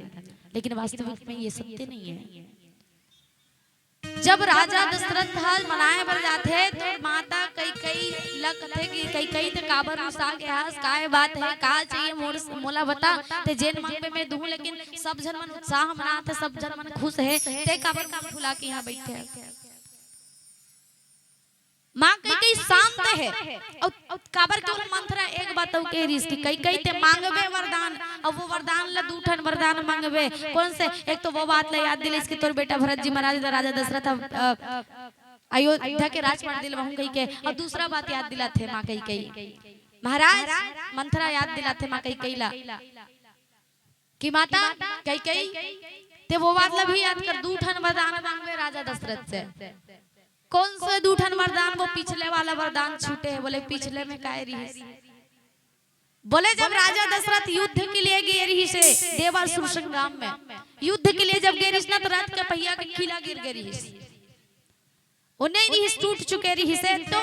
लेकिन वास्तविक में ये सत्य नहीं है। जब राजा दशरथ ह मनाए बर जाथे, तो माता कई कई ला कथे कि कई कई ते काबर रुसा गे हस, काय बात है, का चाहिए मोर, मोला बता, ते जेन मांगबे मैं दूं, लेकिन सब झन मन उत्साह मनाथे, सब झन मन खुश हे, ते काबर मुंह फुला के यहाँ बैठे हस? माँ कई कई शांत हे। अउ, अउ काबर के ओला मंथरा एक बात अउ कह रहिस कि कई कई ते मांगबे वरदान, अउ वो वरदान ला दू ठन वरदान मांगबे। कौन से? एक तो वो बात ला याद दिलाइस कि तोर बेटा भरत जी महाराज ला राजा दशरथ ह, अ, अयोध्या के राजपाट दिलवाहूं कहि के, अउ दूसरा बात याद दिलाथे माँ कई कई। महाराज, मंथरा याद दिलाथे माँ कई कई ला कि माता कई कई, ते वो बात ला भी याद कर, दू ठन वरदान मांगबे राजा दशरथ से। कौन से दू ठन वरदान? वो पिछले वाला वरदान छूटे हे। बोले, पिछले में काय रिहिस? बोले, जब राजा दशरथ युद्ध के लिए गे रिहिस हे, देवासुर संग्राम में युद्ध के लिए जब गे रिहिस ना, तो रथ के पहिया के खीला गिर गे रिहिस। वो नहीं रिहिस, टूट चुके रिहिस हे। तो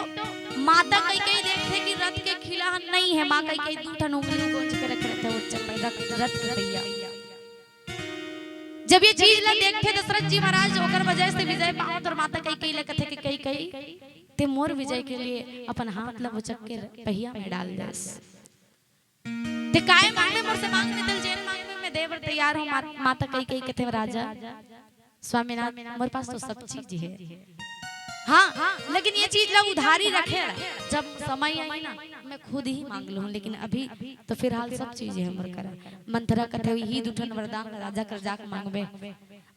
माता कई कई देखथे कि रथ के खीला ह नहीं हे। माँ कई कई दू ठन उंगली गोंज के रख रथे वो चप-, रथ, रथ के पहिया। जब ये चीज ला देखथे दशरथ जी महाराज, ओकर वजह से विजय पावत, अउ माता कई कई ला कथे कि कई कई, ते मोर विजय के लिए अपन हाथ ला उचक के पहिया में डाल देस। ते काय मांगबे मोर से मांग, नहीं त जेन मांगबे मैं दे बर तैयार हूँ। मात-, माता कई कई कथे, राजा स्वामीनाथ, मोर पास तो सब चीज हे। हाँ, लेकिन ये चीज ला उधारी रखे रह। जब समय आई ना, मैं खुद ही मांग लूँ, लेकिन अभी तो फिलहाल सब चीज हे मोर करा। मंथरा कथे, यही दू ठन वरदान राजा कर जाके मांगबे,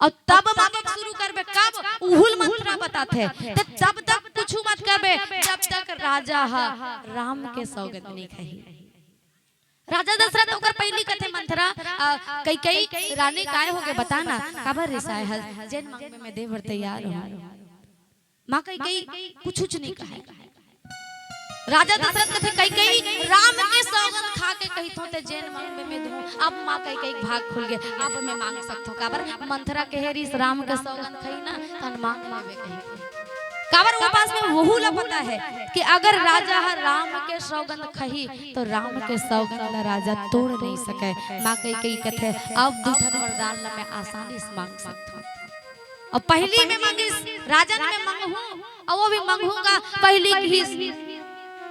अउ तब मांगे शुरू करबे। कब? उहुल मंथरा बताथे। ते तब तक कुछु मत करबे, जब तक राजा ह राम के सौगंध नहीं खाही। राजा दशरथ ओकर पहिली कथे, मंथरा, अ, कई कई, रानी काय होगे बता ना, काबर रिसाए हस? जेन मांगबे मैं दे बर तैयार हूँ। माँ कई कई कुछ कुछ नहीं कहे। राजा दशरथ कथे, कई कई, राम के सौगंध खा के कहिथों ते जेन मांगबे मैं दूँ। अब माँ कई कई भाग खुल गे, अब मैं मांग सकथों। काबर? मंथरा कहे रिहिस राम के सौगंध खाही ना, तन मांग लेबे कही। काबर वो पास में वहू ला पता हे कि अगर राजा ह राम के सौगंध खाही, तो राम के सौगंध ला राजा तोड़ नहीं सके। माँ कई कई कथे, अब दू ठन वरदान ला मैं आसानी से मांग सकथों। अउ पहिली में मंगिस, राजन मैं मंगहूं, अउ वो भी मंगहूंगा। पहिली किहिस,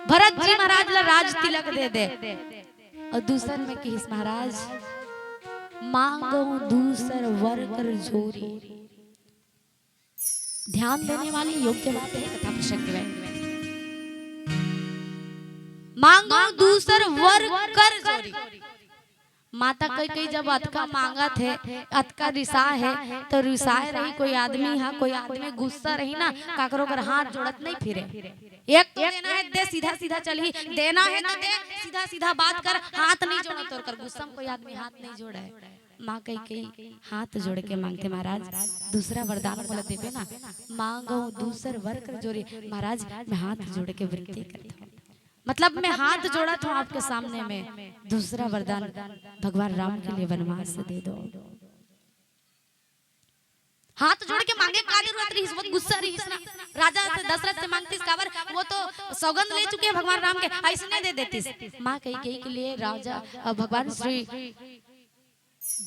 भरत जी महाराज ला राज तिलक दे दे। अउ दूसर में किहिस, महाराज, मांगो दूसर वर कर जोरी। ध्यान देने वाली योग्य बात हे कथा प्रसंग में। मांगो दूसर वर कर जोरी। माता कई कई जब अतका मांगत हे, अतका रिसा हे, तो रिसाए रही कोई आदमी हा, कोई आदमी गुस्सा रही ना, काकरो कर हाथ जोड़त नहीं फिरे। एक तो देना हे, दे, सीधा सीधा चलही, देना हे तो दे, सीधा सीधा बात कर, हाथ नहीं जोड़त। तोर कर गुस्सा में कोई आदमी हाथ नहीं जोड़े। माँ कैकेयी हाथ जोड़ के मांगथे, महाराज, दूसरा वरदान मोला देबे ना। मांगहूं दूसर वर कर जोरी, महाराज, मैं हाथ जोड़ के विनती करथंव। मतलब, मैं हाथ जोड़त हूं आपके सामने में, दूसरा वरदान भगवान राम के लिए वनवास दे दो। हाथ जोड़ के मांगे का जरूरत रहिस, वो गुस्सा रहिस ना। राजा से, दशरथ से मांगतिस, काबर वो तो सौगंध ले चुके हैं भगवान राम के, अइसने दे देतिस। माँ कैकेयी के लिए राजा, अ, भगवान श्री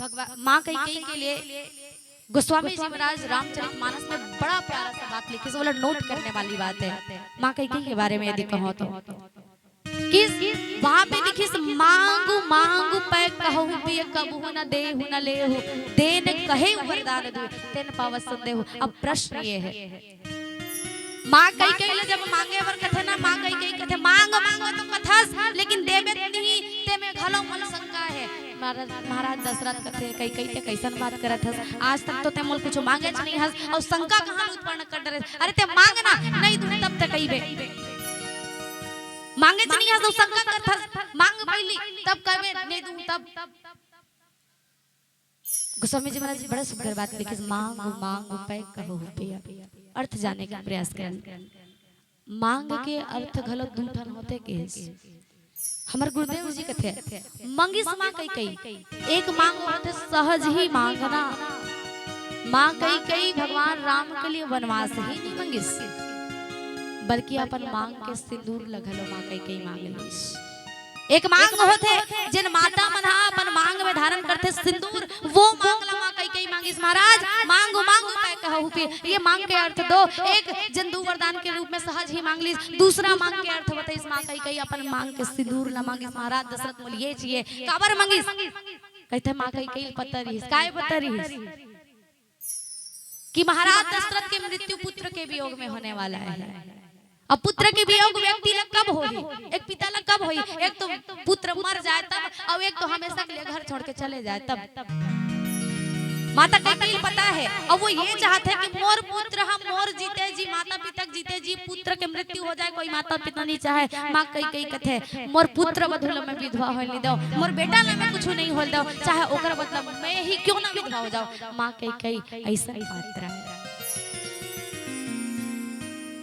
भगवान, माँ कैकेयी के लिए गोस्वामी जी महाराज रामचरित मानस में बड़ा प्यारा सा बात लिखिस, वो नोट करने वाली बात है। माँ कैकेयी के बारे में यदि कहो तो, किस वहां पे लिखिस, मांगु मांगु पै कहु पिय, कबहु न देहु न लेहु, देन कहे वरदान दुइ, तेन पावत संदेहु। अब प्रश्न ये है, माँ कैकेयी ले जब मांगे बर कथे ना, माँ कैकेयी कथे, "मांग, मांग तो कथस, लेकिन देबे त नहीं, तेमे घलो मोला शंका है।" महाराज, महाराज दशरथ कथे, "कैकेयी, ते कइसन बात करत हस? आज तक तो ते मोला कुछ मांगेच नहीं हस, अउ शंका कहाँ ले उत्पन्न कर डरे? अरे, ते मांग ना, नहीं दूं तब ते कहिबे। मांगेच नहीं हस, तो शंका करत हस, मांग पहिली, तब कहिबे, नहीं दूं तब।" गोस्वामी जी महाराज बड़ा सुंदर बात लिखिस, "मांगु मांगु पै कहु पिय।" अर्थ जाने के प्रयास करन। मांग के अर्थ घलो दू ठन होथे कहिस। हमर गुरुदेव जी कथे, "मंगिस मां कैकेयी।" एक मांग होथे सहज ही मांगना। मां कैकेयी भगवान राम के लिए वनवास ही नहीं मंगिस, बल्कि अपन मांग के सिंदूर ल घलो मां कैकेयी मांग लिस। एक मांग होथे, जेन माता मन ह अपन मांग में धारण करथे सिंदूर, वो मांग ला मां कैकेयी मांगिस, "महाराज, मांगु मांगु पै कहु पिय।" ये मांग के अर्थ दो, एक जेन दू वरदान के रूप में सहज ही मांग लिस, दूसरा मांग के अर्थ बताइस, मां कैकेयी अपन मांग के सिंदूर ला मांगिस, "महाराज दशरथ, मोला ये चाहिए।" काबर मांगिस? कहिथे मां कैकेयी ल पता रहिस। काय पता रहिस? कि महाराज दशरथ के मृत्यु पुत्र के वियोग में होने वाला है। अब पुत्र के वियोग व्यक्ति ला कब होही? एक पिता ला कब होही? एक तो पुत्र मर जाए तब, अउ एक तो हमेशा के लिए घर छोड़ के चले जाए तब। माता कैकेयी ल पता है, अउ वो ये चाहत है कि मोर पुत्र ह मोर जीते जी, माता पिता के जीते जी पुत्र के मृत्यु हो जाए, कोई माता पिता नहीं चाहे। माँ कैकेयी कथे, "मोर पुत्र वधू ला मैं विधवा होए नहीं दव, मोर बेटा ला मैं कुछ नहीं होए दव, चाहे ओकर बदला मैं ही क्यों ना विधवा हो जाऊं।" माँ कैकेयी अइसन पात्र है।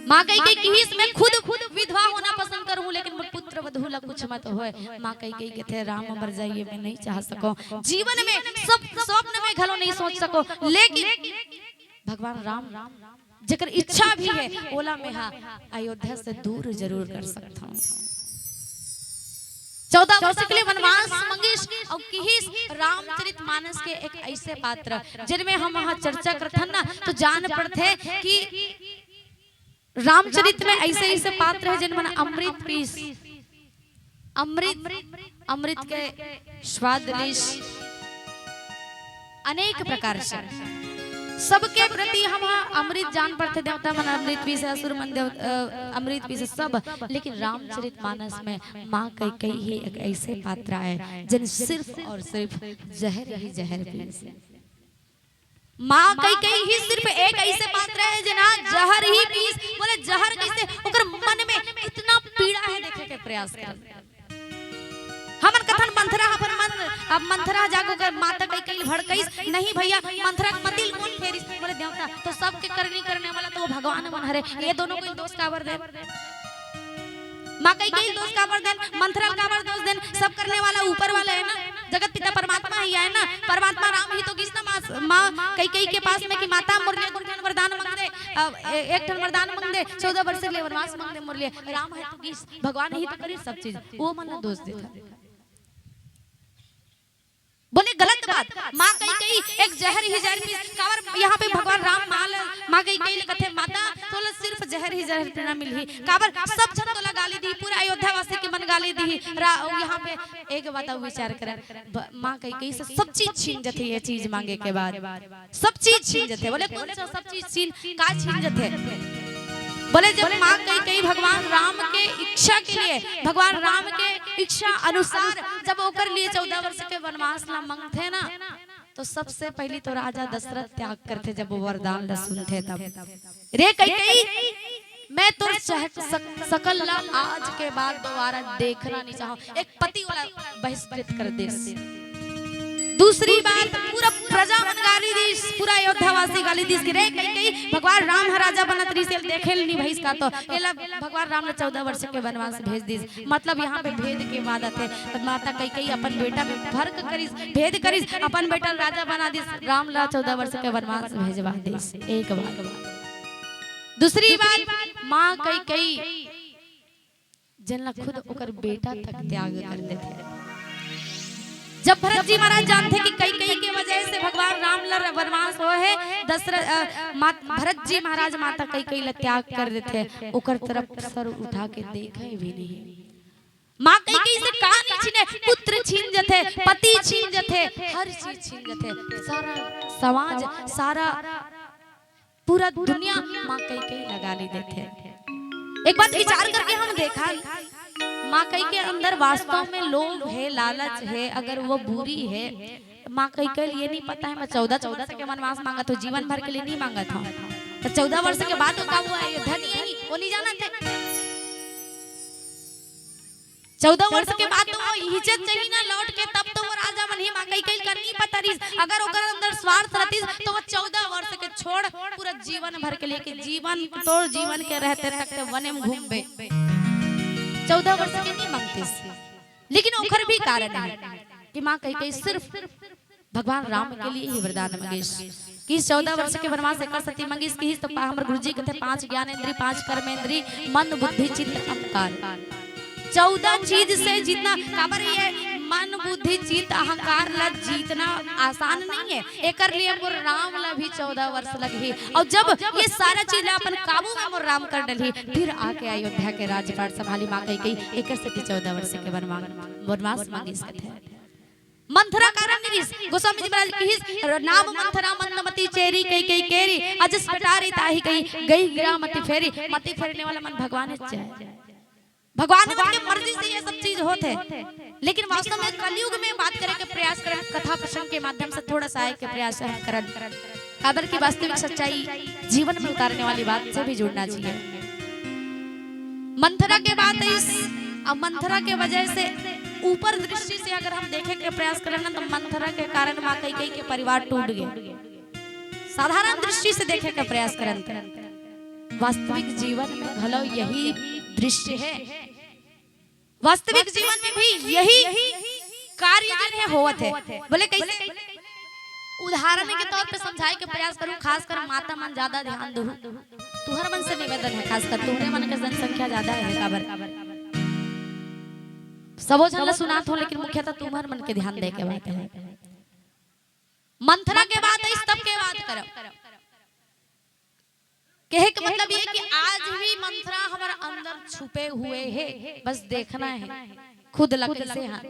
माँ कैकेयी किहिस, "मैं खुद, खुद विधवा होना पसंद करूं, लेकिन मोर पुत्र वधू ला कुछ मत होए।" माँ कैकेयी कथे, "राम अमर जाइए, मैं नहीं चाह सको, जीवन में सब स्वप्न में घलो नहीं सोच सको, लेकिन भगवान राम जेकर इच्छा भी है, ओला मैं हा अयोध्या से दूर जरूर कर सकता हूँ।" चौदह वर्ष के लिए वनवास मंगिस अउ किहिस, रामचरित मानस के एक ऐसे पात्र, जिनमें हम वहाँ चर्चा करथन ना, तो जान पड़थे कि रामचरित में ऐसे ऐसे पात्र है, जिन मन अमृत पीस, अमृत, अमृत के स्वाद लिस, अनेक प्रकार से सबके प्रति हम ह अमृत जान पड़थे, देवता मन अमृत पीस, असुर मन देव-, अ, अमृत पीस, सब। लेकिन रामचरित मानस में माँ कैकेयी ही एक ऐसे पात्र आए, जिन सिर्फ और सिर्फ जहर ही जहर पीस। माँ कैकेयी ही सिर्फ एक ऐसे पात्र है, जिन ह जहर ही पीस। बोले, जहर कैसे? ओकर मन में इतना पीड़ा है, देखे के प्रयास कर। हमन कथन मंथरा अपन मन, अब मंथरा जाके ओकर माता कैकेयी भड़कइस, नहीं भैया, मंथरा के मति ल कोन फेरिस? बोले, देवता, तो सबके करनी करने वाला तो वो भगवान मन हरे, ये दोनों कोई दोष काबर देन? माँ कैकेयी ल दोष काबर देन? मंथरा ल काबर दोष देन? सब करने वाला ऊपर वाला है ना, जगत पिता परमात्मा ही है ना। परमात्मा राम ही तो किहिस ना माँ, माँ कैकेयी के पास में कि माता, मोर लिए दू ठन वरदान मांग दे, अ, ए-, एक ठन वरदान मांग दे, चौदह वर्ष के लिए वनवास मांग दे मोर लिए। राम है तो किहिस, भगवान ही तो करिस सब चीज, वो मन ला दोष देथन। बोले, गलत बात। माँ कैकेयी एक जहर ही जहर पीस, काबर यहाँ पे भगवान राम माँ ल-, माँ कैकेयी ल कथे, माता, तोला सिर्फ जहर ही जहर पीना मिलही, काबर सब झन तोला गाली दी, पूरा अयोध्या वासी के मन गाली दी। रा-, यहाँ पे एक बात अउ विचार करन, ब-, माँ कैकेयी से सब चीज छीन जथे, ये चीज मांगे के बाद। सब चीज छीन जथे। बोले, कौन सा सब चीज छीन, का छीन जथे? बोले, जब माँ कैकेयी भगवान राम के इच्छा के लिए, भगवान राम के इच्छा अनुसार जब ओकर लिए चौदह वर्ष के वनवास ला मांगथे ना, तो सबसे पहली तो राजा दशरथ त्याग करथे, जब वो वरदान ला सुनथे तब। रे कैकेयी, मैं तोर चह-, सक-, सकल ला आज के बाद दोबारा देखना नहीं चाहूं। एक पति वाला बहिष्कृत कर देस। दूसरी बात, पूरा प्रजा मन गाली दिस, पूरा अयोध्यावासी गाली दिस कि रे कैकई, भगवान राम ह राजा बनत रहिस, एला देखे ल नी भइस का, तो एला भगवान राम ल चौदह वर्ष के वनवास भेज दिस। मतलब यहाँ पे भेद के बात आथे। त माता कैकई अपन बेटा में फर्क करिस, भेद करिस, अपन बेटा ल राजा बना दिस, राम ल चौदह वर्ष के वनवास भेजवा दिस। एक बात। दूसरी बात, माँ कैकई जेन ला खुद ओकर बेटा तक त्याग कर देथे। जब भरत जी महाराज जानथे कि कैकई के वजह से भगवान राम ला वनवास होए हे, दशरथ, अ, मात-, भरत जी महाराज माता कैकई ला त्याग कर देथे, ओकर तरफ सर उठा के देखे भी नहीं। माँ कैकई से का नहीं छीने, पुत्र छीन जथे, पति छीन जथे, हर चीज छीन जथे, सारा समाज, सारा पूरा दुनिया माँ कैकई ला गाली देथे। एक बात विचार करके हम देखन, माँ कैकई के अंदर वास्तव में लोभ हे, लालच हे, अगर वो बुरी हे, त माँ कैकई के लिए नहीं पता है, मैं चौदह, चौदह वर्ष के वनवास मांगत हूँ, जीवन भर के लिए नहीं मांगत हूँ। तो चौदह वर्ष के बाद वो का हुआ, अयोध्या नहीं आई, वो नहीं जानत हे। चौदह वर्ष के बाद तो वो इज्जत चाहिए ना लौट के, तब तो वो राजा बनही। माँ कैकई के नहीं पता रहिस, अगर ओकर अंदर स्वार्थ रहतिस तो वो चौदह वर्ष के छोड़ पूरा जीवन भर के लिए कि जीवन, तोर जीवन के रहते तक ते वने में घूमबे। चौदह वर्ष के नहीं मांगतिस, लेकिन ओकर भी कारण है कि माँ कैकई सिर्फ भगवान राम के लिए ही वरदान मंगिस। किहिस चौदह वर्ष के वनवास एकर सेती मंगिस, किहिस तो पा-, हमर गुरुजी कथे, पांच ज्ञान इंद्री, पांच कर्म इंद्री, मन, बुद्धि, चित्त, अहंकार। चौदह चीज से जीतना, काबर ये मन, बुद्धि, चित्त, अहंकार ला जीतना आसान नहीं है। एकर लिए मोर राम ला भी चौदह वर्ष लगही। और जब ये सारा चीज ला अपन काबू में मोर राम कर डलही, फिर आके अयोध्या के राजपाट संभाली माँ कैकई, एकर सेती चौदह वर्ष के वनवास, वनवास मंगिस कथे। मंथरा कारण नहीं रिस। गोस्वामी जी महाराज किहिस, नाम मंथरा मंदमती चेरी कैकई केरी, अजस पटारी ताहि कही गई गिरा मति फेरी। मति फेरने वाला मन भगवान च हे। भगवान मन के मर्जी से ये सब चीज होथे, लेकिन वास्तव में कलयुग में बात करे के प्रयास करन, कथा प्रसंग के माध्यम से थोड़ा सा आए के प्रयास हम करन, काबर की वास्तविक सच्चाई जीवन में उतारने वाली बात से भी जुड़ना चाहिए। मंथरा के बात इस, अब मंथरा के वजह से ऊपर दृष्टि से अगर हम देखे के प्रयास करन ना, तो मंथरा के कारण माँ कैकई के परिवार टूट गए। साधारण दृष्टि से देखे के प्रयास करन, तो वास्तविक जीवन में घलो यही दृश्य है। वास्तविक जीवन में भी यही कार्य जो है होवत है। बोले कैसे? उदाहरण के तौर पे समझाए के प्रयास करूं, खासकर माता मन ज्यादा ध्यान दहू। तुहर मन से निवेदन है, खासकर तुहरे मन के जनसंख्या ज्यादा है, काबर सबो झन ला सुनात हो, लेकिन मुख्यतः तुम्हर मन के ध्यान दे के बात है। मंथरा के बात है, तब के बात करब। कहे के मतलब ये कि आज भी मंथरा हमर अंदर छुपे हुए है, बस देखना है खुद ला कैसे। हाँ,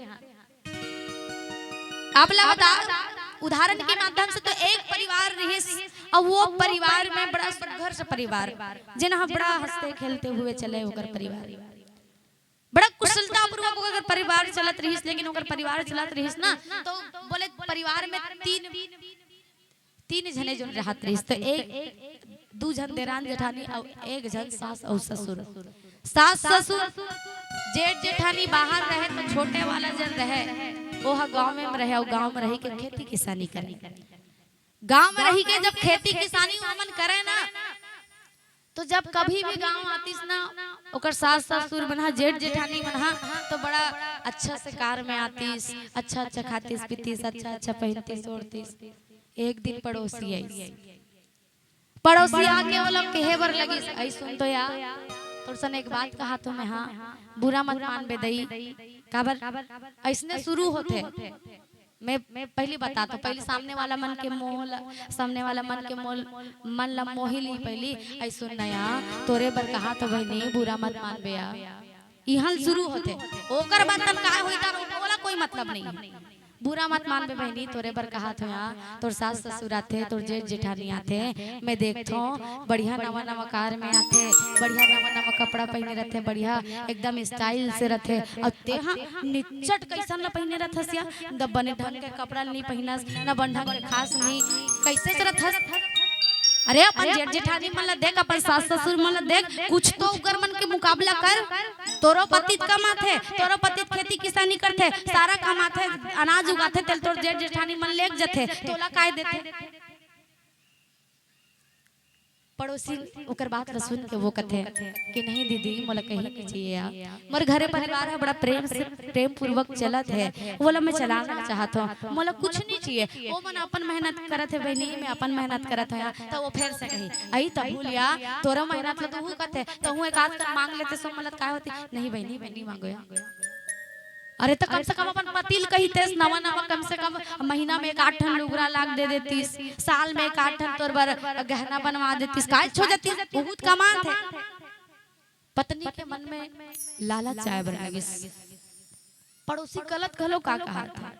आप ला बता, उदाहरण के माध्यम से तो एक परिवार रहिस, अब वो परिवार में बड़ा सुघर से परिवार, जेन ह बड़ा हंसते खेलते हुए चले ओकर परिवार, बड़ा कुशलता पूर्वक ओकर परिवार चलत रहिस, लेकिन ओकर परिवार चलत रहिस ना, तो बोले परिवार में तीन, तीन झने जोन रहत रहिस, तो एक, दू झन देरान जेठानी अउ एक झन सास अउ ससुर। सास ससुर, जेठ जेठानी बाहर रहे, तो छोटे वाला जन रहे, वो ह गाँव में रहे, अउ गाँव में रही के खेती किसानी करे। गाँव में रही के जब खेती किसानी ओमन करे ना, तो जब कभी भी गाँव आतिस ना, ओकर सास ससुर मन हा, जेठ जेठानी मन हा, तो बड़ा अच्छा से कार में आतिस, अच्छा अच्छा खातिस पीतिस, अच्छा अच्छा पहनतिस ओढ़तिस। एक दिन पड़ोसी आइस, पड़ोसी आके ओला कहे बर लगिस, "अई सुन तो यार, तोर सन एक बात कहा तो मैं, हाँ, बुरा मत मानबे दई।" काबर? अइसने शुरू होथे। मैं, मैं पहली बता तो, पहली सामने वाला मन के मोह ल-, सामने वाला मन के मोल, मन ला मोहि ली पहली। "अई सुन ना यार, तोरे बर कहा तो बहिनी, बुरा मत मानबे यार।" इहाँ ले शुरू होथे। ओकर बाद तन काय होई तार ओला कोई मतलब नहीं है। "बुरा मत मानबे बहिनी, तोरे बर कहा तो यार, तोर सास ससुर आथे, तोर जेठ जेठानी आथे, मैं देखथों बढ़िया नवा नवा कार में आथे, बढ़िया नवा नवा कपड़ा पहने रहथे, बढ़िया एकदम style से रहथे, अउ ते हा निच्चट कइसन ला पहने रहथस या, न बने ढंग के कपड़ा नी पहनस, न बने ढंग के खास नी, कइसे से रहथस?" अरे, अपन जेठ जेठानी मन ला देख, अपन सास ससुर मन ला देख, कुछ तो उकर मन के मुकाबला कर। तोरो पति कमाथे, तोरो पति खेती किसानी करथे, सारा कमाथे, अनाज उगाथे, तेला तोर जेठ जेठानी मन लेग जथे, तोला काय देथे? पड़ोसी ओकर बात ला सुन के वो कथे कि नहीं दीदी, मोला कहीं नहीं चाहिए यार, मोर घरे परिवार ह बड़ा प्रेम से, प्रेम पूर्वक चलत हे, वोला मैं चलाना चाहत हूँ, मोला कुछ नहीं चाहिए। ओ मन अपन मेहनत करत हे बहिनी, मैं अपन मेहनत करत हूँ यार। त वो फेर से कही, अई त भूल या, तोरा मेहनत ला तू कथे, त हूँ एक आध कन मांग लेते, सो मलत काय होती? नहीं बहिनी, मैं नहीं मांगो यार। अरे, त कम से कम अपन पति ल कहितेस, नवा नवा कम से कम महीना में एक आध ठन लुगरा लाग दे देतिस, साल में एक आध ठन तोर बर गहना बनवा देतिस, काय छो जतिस, बहुत कमात हे। पत्नी के मन में लालच आए बर लगिस। पड़ोसी गलत घलो का कहा था,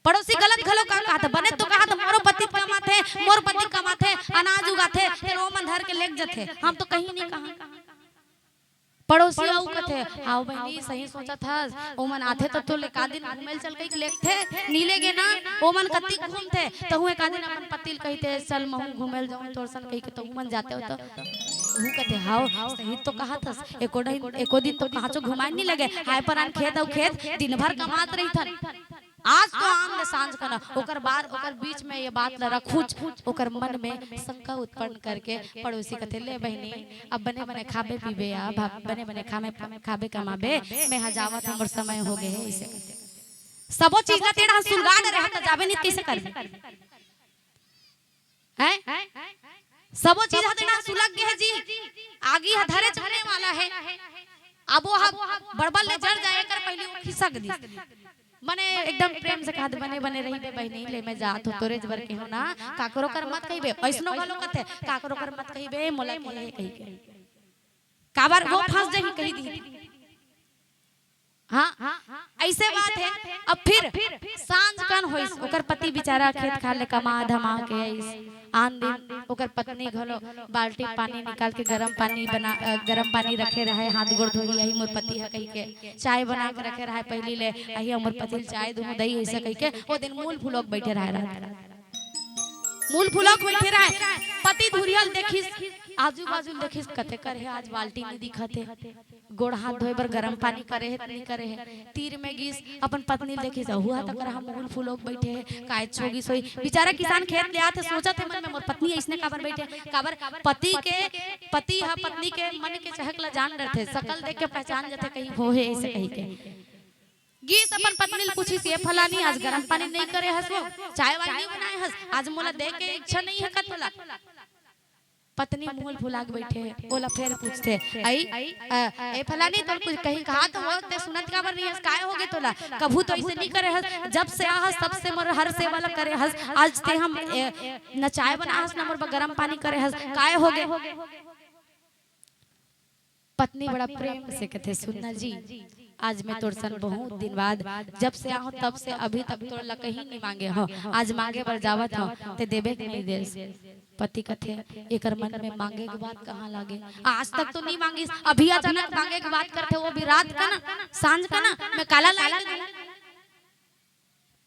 पड़ोसी गलत घलो का कहा था, बने तो कहा था, मोरो पति कमाथे, मोर पति कमाथे, अनाज उगाथे, फेर ओ मन धर के लेग जथे, हम तो कहीं नहीं कहा। पड़ोसी अउ कथे, "हाव बहिनी, सही सोचत हस, ओमन आथे त तोला एकाध दिन घूमे ल चल कहिके लेगथे, नी लेगे ना, ओमन कतिक घूमथे, तहूँ एकाध दिन अपन पति ल कहिते, 'चल महूँ घूमे ल जाऊँ तोर संग' कहिके, त ओमन जाथे हो त।" ऊ कथे, "हाव, सही तो कहत हस, एको दिन, एको दिन तो कहांचो घुमाए नी लगे, हाय परान खेत अउ खेत, दिन भर कमात रहिथन।" आज तो आन ले सांझ कन, ओकर बार, ओकर बीच में ये बात ल रखूच, ओकर मन में शंका उत्पन्न करके पड़ोसी कथे, "ले बहिनी, अब बने बने खाबे पीबे या भा-, बने बने खाबे, खाबे कमाबे, मैं हा जावत हूँ, मोर समय हो गए हे," ऐसे कथे। सबो चीज ला तेरा सुलगा डरे, हम त जाबे नहीं, कैसे करबे? हैं? सबो चीज ह तेना सुलग गे हे जी, आगी ह धरे चढ़ने वाला हे। अब वो ह बड़बड़ ले जर जाए, एकर पहली वो खिसक दिस। मने एकदम प्रेम से कहत, "बने बने रहिबे बहिनी, ले मैं जात हो, तोरे जबर के हो ना, काकरो कर मत कहिबे।" ऐसनो घलो कथे, "काकरो कर मत कहिबे, मोला कहे हे," कहिके। काबर वो फंस जाही, कही दी। हाँ, ऐसे बात हे। अब फिर सांझ कन होइस, ओकर पति बेचारा खेत खार ले कमा धमा के आइस। आन दिन ओकर पत्नी घलो बाल्टी पानी निकाल के गरम पानी बना, अ, गरम पानी रखे रहे, हाथ गोड़ धोही, "अही मोर पति ह," कहिके चाय बना के रखे रहे पहिली ले, "अही मोर पति ल चाय दूहूं दई," ऐसे कहिके ओ दिन मूल फुलोक बैठे रहे रात। मूल फुलोक बैठे रहे, पति धुरिया ल देखिस, आजू बाजू ल देखिस, कथे कर हे आज बाल्टी नी दिखत हे। गोड़ हाथ धोए बर गरम पानी करे हे, त नी करे हे। तीर में गिस, अपन पत्नी ल देखिस, अहू हा तकर हा मूल फुलोक बैठे हे, काय छो गिस होही। बेचारा किसान खेत ले आथे, सोचत हे मन में, "मोर पत्नी अइसने काबर बैठे?" काबर पति के, पति हा पत्नी के मन के चहक ला जान डरथे, सकल देख के पहचान जथे, कहीं हो हे ऐसे कहिके। गिस अपन पत्नी ल पूछिस, "ये फलानी, आज गरम पानी नहीं करे हस वो, चाय वाय नहीं बनाए हस, आज मोला दे के इच्छा नहीं हे का तोला?" पत्नी मुंह फुला के बैठे हे, ओला फेर पूछथे, "अई, अ, ए फलानी, तोर कुछ कहीं कहा तो हो, ते सुनत काबर नहीं हस, काय हो गे तोला? कभू तो ऐसे नहीं करे हस, जब से आ हस, तब से मोर हर सेवा ला करे हस, आज ते हम, ए, न चाय बना हस, न मोर बर गरम पानी करे हस, काय हो गे?" पत्नी बड़ा प्रेम से कथे, "सुन ना जी, आज मैं तोर सन बहुत दिन बाद, जब से आहूं तब से अभी तक तोर ला कहीं नहीं मांगे हो, आज मांगे बर जावत हो, ते देबे के नहीं देस।" पति कथे, "एकर मन में मांगे के बात कहाँ लागे? आज तक तो नहीं मांगिस, अभी अचानक मांगे के बात करथे, वो भी रात कन, सांझ कन, मैं काला लाए के दूं?"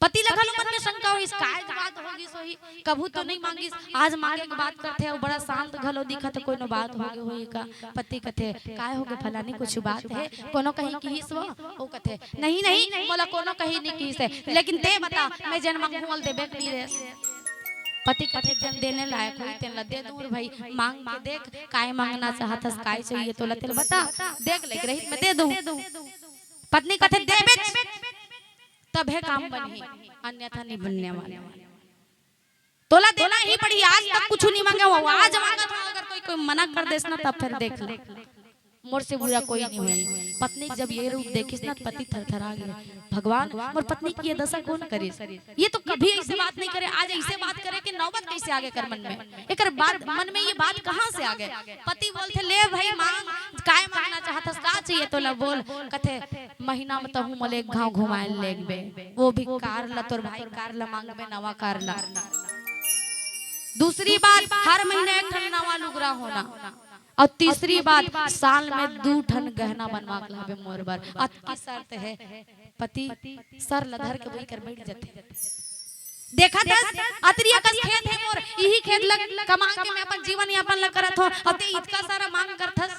पति ल घलो मन में शंका होइस, "काय बात हो गिस होही, कभू तो नहीं मांगिस, आज मांगे के बात करथे, अउ बड़ा शांत घलो दिखत हे, कोनो बात हो गे होही का?" पति कथे, "काय हो गे फलानी, कुछ बात हे, कोनो कहीं किहिस वो?" वो कथे, "नहीं, नहीं, मोला कोनो कहीं नहीं किहिस हे, लेकिन ते बता, मैं जेन मांगहूं, ओला देबे के नहीं देस?" पति कथे, "जेन देने लायक होही, तेन ला दे दूं रे भाई, मांग के देख, काय मांगना चाहत हस, काय चाहिए तोला, तेला बता, देख ले के रही, मैं दे दूं।" पत्नी कथे, "देबेच, तभे काम बनही, अन्यथा नहीं बनने वाला। तोला देना ही पड़ही, आज तक कुछ नहीं मांगे हो, आज मांगत हो, अगर कोई, कोई मना कर देस ना, तब फिर देख ले, मोर से बुरा कोई नहीं होही।" पत्नी जब ये रूप देखिस ना, पति थरथरा गे, "भगवान, मोर पत्नी के ये दशा कौन करिस? ये तो कभी ऐसे बात नहीं करे, आज ऐसे बात करे कि नौबत कैसे आगे कर मन में?" एकर बात, मन में ये बात कहाँ से आ गए? पति बोलथे, "ले भाई, मांग, काय मांगना चाहत हस, का चाहिए तोला, बोल।" कथे, "महीना में तहूं मोला एक घांव घुमाए लेगबे, वो भी कार ला, तोर भाई कार ला मांगबे, नवा कार ला। दूसरी बात, हर महीना एक ठन नवा लुगरा होना, और तीसरी बात, साल में दू ठन गहना बनवा के लाबे मोर बर।" अतकी शर्त हे, पति सर ल धर के वही कर बैठ जथे। देखत हस, अतरी अकस खेत हे मोर, इही खेत ल कमा के मैं अपन जीवन यापन ल करत हों, अउ ते इतका सारा मांग करथस।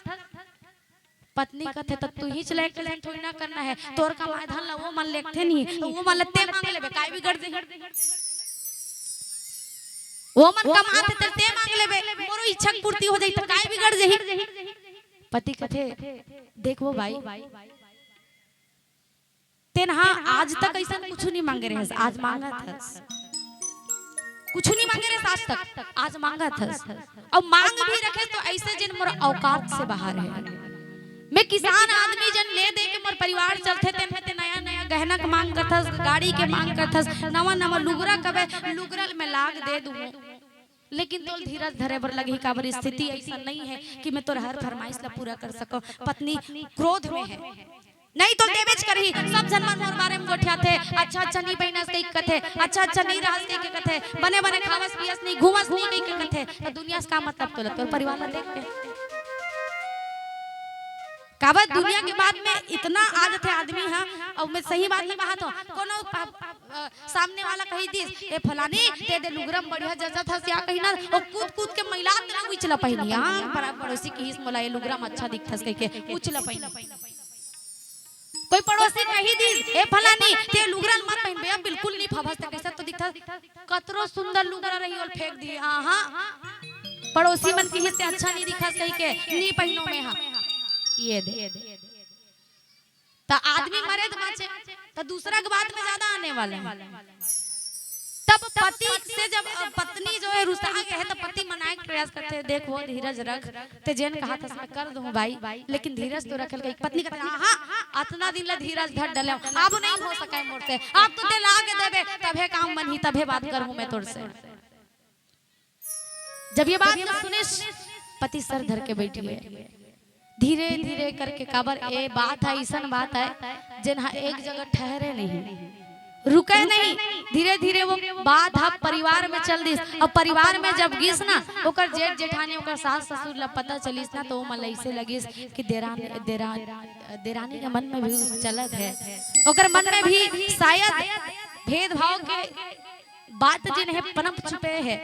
पत्नी कथे, "त तू ही चला, एक ठन थोड़ी ना करना है, तोर कमाए धन ल वो मन लेगथे नहीं, त वो मन ल ते मांग लेबे, काय बिगड़ जही? वो मन कमाथे त ते मांग लेबे, मोरो इच्छा के पूर्ति हो जाही, त काय बिगड़ जही?" पति कथे, "देख वो बाई, तेन हा आज तक अइसन कुछु नहीं मांगे रहेस, आज मांगत हस। कुछु नहीं मांगे रहेस आज तक, आज मांगत हस। अउ मांग भी रखेस तो अइसे जेन मोर औकात से बाहर हे। मैं किसान आदमी, जेन ले दे के मोर परिवार चलथे, तेन हे ते नया नया गहना के मांग करथस, गाड़ी के मांग करथस, नवा नवा लुगरा कबे लुगरा ल मैं लाग दे दूं।" लेकिन तोल धीरज धरे बर लगही, काबर स्थिति अइसन नहीं हे कि मैं तोर हर फरमाइश ला पूरा कर सकंव। पत्नी क्रोध में हे, नहीं तो देबेच करही। सब झन मन मोर बारे में गोठियाथे, "अच्छा अच्छा नी पहिनस," कहिके कथे, "अच्छा अच्छा नी रहस," कहिके कथे, "बने बने खावस पियस नी, घूमस नी," कहिके कथे। त दुनिया से का मतलब तोला, तोर परिवार ला देख के? काबर दुनिया के बात में इतना आ जाथे आदमी हा। अउ मैं सही बात ल कहत हों, कोनो पा-, अ, सामने वाला कहि दिस, "ए फलानी, ते दे लुगरा म बढ़िया जचत हस," या कहि ना, ओ कूद कूद के मइलात ना उचला पहिनी, हाँ, परा-, पड़ोसी किहिस मोला, "ए लुगरा म अच्छा दिखथस," कहिके उचला पहिनी। कोई पड़ोसी कहि दिस, "ए फलानी, ते लुगरा ल मत पहिनबे, अब बिल्कुल नी फबस, ते कइसन तो दिखथस, कतरो सुंदर लुगरा रही, ओल फेंक दिही, हाँ, हाँ।" पड़ोसी मन किहिस, "ते अच्छा नी दिखस," कहिके, "नी पहिनों मैं हा।" ये दे। त आदमी मरे त बांचे, त दूसरा के बात में ज्यादा आने वाला हे। तब पति से जब, अ, पत्नी जो हे रुसा गे हे, त पति मनाए के प्रयास करथे, "देख वो धीरज रख, ते जेन कहत हस मैं कर दूं बाई, लेकिन धीरज तो रखे ल कही।" पत्नी कथे, "हाँ, हाँ, अतना दिन ले धीरज धर डलेंव, अब नहीं हो सकय मोर से, अब तो ते ला के देबे, तभे काम बनही, तभे बात करहूं मैं तोर से।" जब ये बात ल सुनिस, पति सर धर के बइठे हे। धीरे धीरे करके, काबर ए बात हे, अइसन बात हे, जेन हा एक जगह ठहरे नहीं, रुके नहीं। धीरे धीरे वो बात हा परिवार में चल दिस। अउ परिवार में जब गिस ना, ओकर जेठ जेठानी, ओकर सास ससुर ला पता चलिस ना, त ओ मन ला अइसे लगिस कि देरानी, देरा-, देरानी के मन में भी चलत हे, ओकर मन में भी शायद भेदभाव के बात जेन हे पनप चुके हे।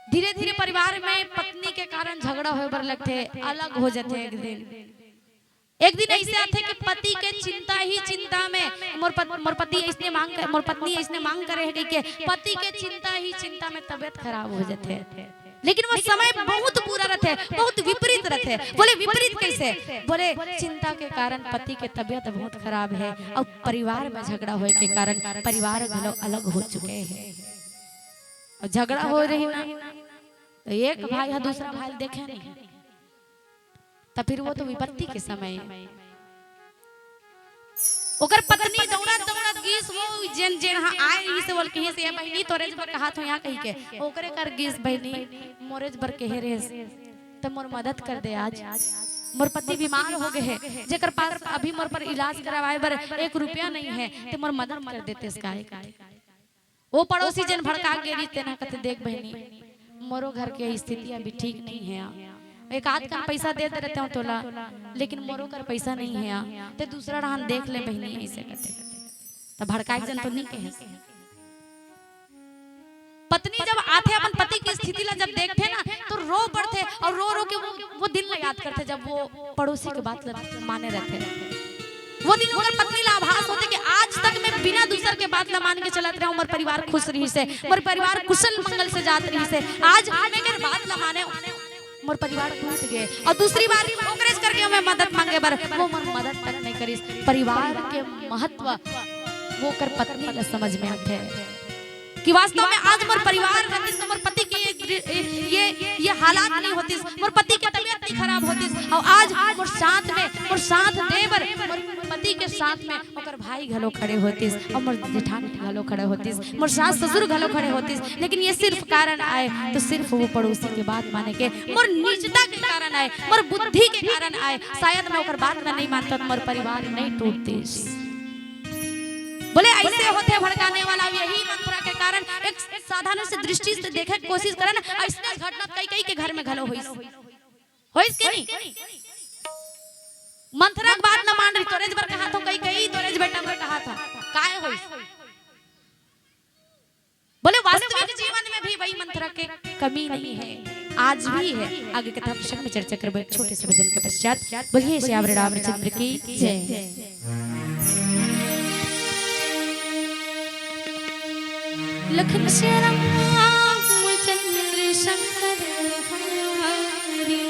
धीरे-धीरे परिवार में पत्नी के कारण झगड़ा होय बर लगथे, अलग हो जाथे एक दिन। एक दिन अइसे आथे कि पति के चिंता ही चिंता में मोर पत-, मोर पति अइसने मांग कर, मोर पत्नी अइसने मांग करे हे कहिके पति के चिंता ही चिंता में तबियत खराब हो जाथे। लेकिन वो समय बहुत बुरा रथे, बहुत विपरीत रथे। बोले, "विपरीत कइसे?" बोले, "चिंता के कारण पति के तबियत बहुत खराब हे अउ परिवार में झगड़ा होय के कारण परिवार घलो अलग हो चुके हे।" अउ झगड़ा होय रही ना, त एक भाई ह दूसरा भाई ल देखे नहीं, त फिर वो तो विपत्ति के समय हे। ओकर पत्नी दौड़त दौड़त गिस, वो जेन जेन हा आय रहिस, ओला कहिस, "ए बहिनी, तोरेच बर कहत हों इहाँ," कहिके। ओकरे कर गिस, "बहिनी, मोरेच बर कहे रहेस, त मोर मदद कर दे आज। मोर पति बीमार हो गे हे, जेकर पास अभी मोर पर इलाज करवाए बर एक रुपया नहीं हे, ते मोर मदद कर देतेस काय?" वो पड़ोसी जेन भड़का गे रहिस, तेन हा कथे, "देख बहिनी, मोरो घर के स्थिति अभी ठीक नहीं हे। एक आध कन पैसा दे दे रहतेंव तोला, लेकिन मोरो कर पैसा नहीं हे। ते दूसरा डहान देख ले बहिनी," अइसे कथे। त भड़काए के जन तो नहीं कहे। पत्नी जब आथे, अपन पति के स्थिति ला जब देखथे ना, तो रो पड़थे अउ रो रो के वो, वो दिन ला याद करथे, जब वो पड़ोसी के बात ला माने रहथे। वो दिन ओकर पत्नी ला आभास होथे कि आज तक मैं बिना दूसर के बात ला मान के चलत रहेंव, मोर परिवार खुश रहिस हे, मोर परिवार कुशल मंगल से जात रहिस हे। आज मैं एकर बात ला माने, मोर परिवार टूट गे। अउ दूसरी बार ओकरेच करके मैं मदद मांगे बर, वो मोर मदद तक नहीं करिस। परिवार के महत्व वो ओकर पत्नी ला समझ में आथे। कि वास्तव में आज मोर परिवार रहतिस, तो मोर पति के ये, ये, ये हालात नहीं होतिस, मोर पति के तबियत नहीं खराब होतिस, अउ आज मोर साथ में, मोर साथ दे बर मोर पति के साथ में ओकर भाई घलो खड़े होतिस, अउ मोर जेठानी घलो खड़े होतिस, मोर सास ससुर घलो खड़े होतिस। लेकिन ये सिर्फ कारण आय, तो सिर्फ वो पड़ोसी के बात माने के, मोर नीचता के कारण आय, मोर बुद्धि के कारण आय। शायद मैं ओकर बात ला नहीं मानता, तो मोर परिवार नहीं टूटतिस। बोले, ऐसे होथे भड़काने वाला, यही मंथरा के कारण एक साधारण से दृष्टि से देखे के कोशिश करे ना, ऐसने घटना कई कई के घर में घलो होइस। होइस कि नहीं? मंथरा के बात न मान रही, तोरेच बर कहा था, कई कई तोरेच बेटा बर कहा था, काय होइस? बोले, वास्तविक जीवन में भी वही मंत्र के कमी नहीं है, आज भी है। आगे कथा प्रसंग में चर्चा करबो एक छोटे से भजन के पश्चात। बोलिए सियावर रामचंद्र की जय। लखन श्याम चंद्र शंकर हरि।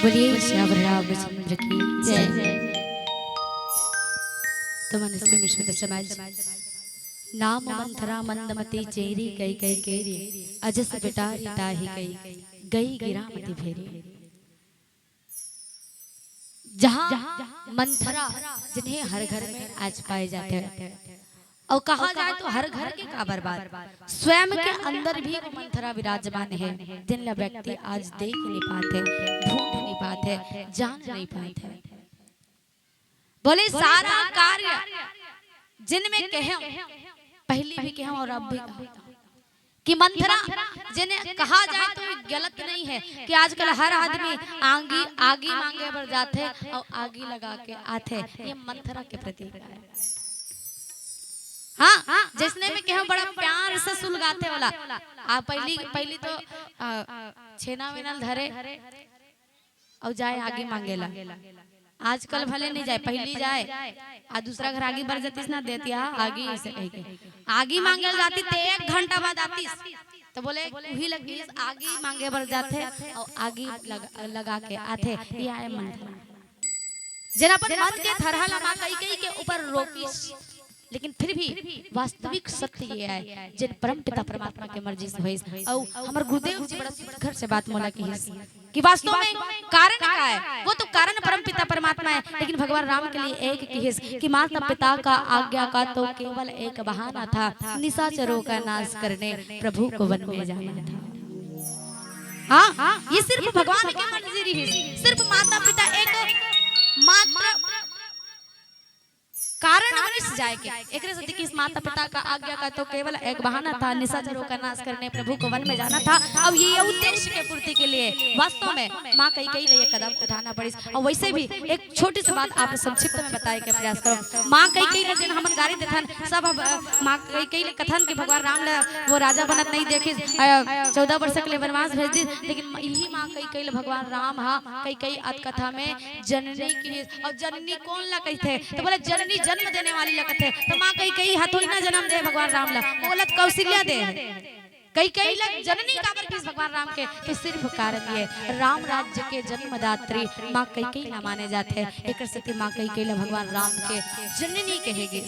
बोलिए सियावर रामचंद्र की जय। तो मनस्वी में शुद्ध समाज, नाम मंथरा मंदमती चेरी कई कई केरी, अजस बेटारी ताही कई गई गिरामती भेरी। जहाँ मंथरा, जिन्हें हर घर में आज पाए जाते हैं, और कहा जाए तो हर घर के काबर बात, स्वयं के अंदर भी वो मंथरा विराजमान है, जिन ला व्यक्ति आज देख नहीं पाते, ढूंढ नहीं पाते, जान नहीं पाते। बोले सारा कार्य जिनमें कहे, पहली भी कहे और अब भी कहा कि मंथरा, जिन्हें कहा जाए तो ये गलत नहीं है कि आजकल हर आदमी आगी, आगी मांगे बर जाथे और आगी लगा के आथे, ये मंथरा के प्रतीक है। हाँ, जैसने में कहे बड़ा प्यार से सुलगाथे वाला। आ पहली, पहली तो आ, छेना वेना ल धरे अउ जाए आगी मांगे ला। आजकल भले नहीं जाए, पहली जाए, आ दूसरा घर आगी बर जातिस ना, देतिया आगी, ऐसे कह के आगी मांगे ला जातिस, ते एक घंटा बाद आतिस, तो बोले उही लगिस आगी मांगे बर जाथे और आगी लगा, लगा के आथे। ये आए मंथरा, जेन अपन मन के थरहा ला माँ कई कई के ऊपर रोकिस, लेकिन फिर भी वास्तविक सत्य ये है, जेन परम पिता परमात्मा के मर्जी से होइस। अउ हमर गुरुदेव जी बड़ा सुघर से बात मोला किहिस कि वास्तव में कारण का है, वो तो कारण परम पिता परमात्मा है, लेकिन भगवान राम के लिए एक किहिस कि माता पिता का आज्ञा का तो केवल एक बहाना था, निशाचरों का नाश करने प्रभु को वन में जाना था। हाँ, ये सिर्फ भगवान के मर्जी रहिस, सिर्फ माता पिता एक मात्र कारण बनिस जाए के। एकरे सेती कि इस माता पिता का आज्ञा का तो केवल एक बहाना था, निशाचरों का नाश करने प्रभु को वन में जाना था। अब ये उद्देश्य के पूर्ति के लिए वास्तव में माँ कैकेयी ले ये कदम उठाना पड़िस। और वैसे भी एक छोटी सी बात आप संक्षिप्त में बताए के प्रयास करो। माँ कैकेयी ने जेन हमन गारी देथन, सब अब, अ, माँ कैकेयी ले कथन कि भगवान राम ला वो राजा बनत नहीं देखिस, अ, चौदह वर्ष के लिए वनवास भेज दिस, लेकिन यही माँ कैकेयी ले भगवान राम हा कैकेयी अतकथा में जननी किहिस। अउ जननी कोन ला कहिथे? तो बोले, जननी जन्म देने वाली ला कहिथे। तो माँ कैकेयी हा थोड़ी ना जन्म दे भगवान राम ला, वो ला तो कौशल्या दे। कैकेयी ला जननी काबर किहिस भगवान राम के? तो सिर्फ कारण ये, राम राज्य के जन्मदात्री माँ कैकेयी ला माने जाथे। एकर सेती माँ कैकेयी ला भगवान राम के जननी कहे गिस।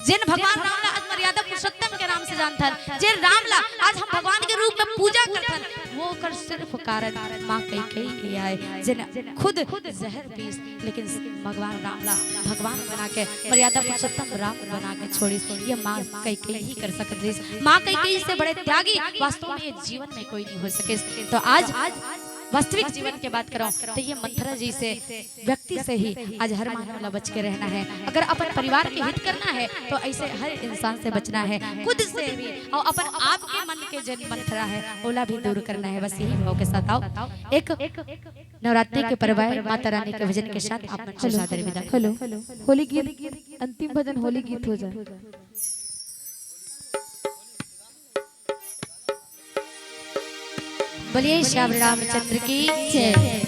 जेन भगवान राम ला आज मर्यादा पुरुषोत्तम के नाम से जानथन, जेन राम ला आज हम भगवान के रूप में पूजा करथन, वो ओकर सिर्फ कारण माँ कैकेयी ही आय, जेन खुद जहर पीस, लेकिन भगवान राम ला भगवान बना के, मर्यादा पुरुषोत्तम राम बना के छोड़िस। ये माँ कैकेयी ही कर सकत रहिस। माँ कैकेयी से बड़े त्यागी वास्तव में ये जीवन में कोई नहीं हो सके। तो आज वास्तविक जीवन के बात करो तो ये मंथरा जैसे व्यक्ति से ही आज हर मानव ला बच के रहना है। अगर अपन परिवार के हित करना है तो ऐसे हर इंसान से बचना है, खुद से भी, और अपन आप के मन के जेन मंथरा है ओला भी दूर करना है। बस यही भाव के साथ आओ, एक नवरात्रि के पर्व है, माता रानी के भजन के साथ आप मन से सादर विदा। हेलो, होली गीत, अंतिम भजन होली गीत हो जाए। बोलिए श्याम रामचंद्र की जय।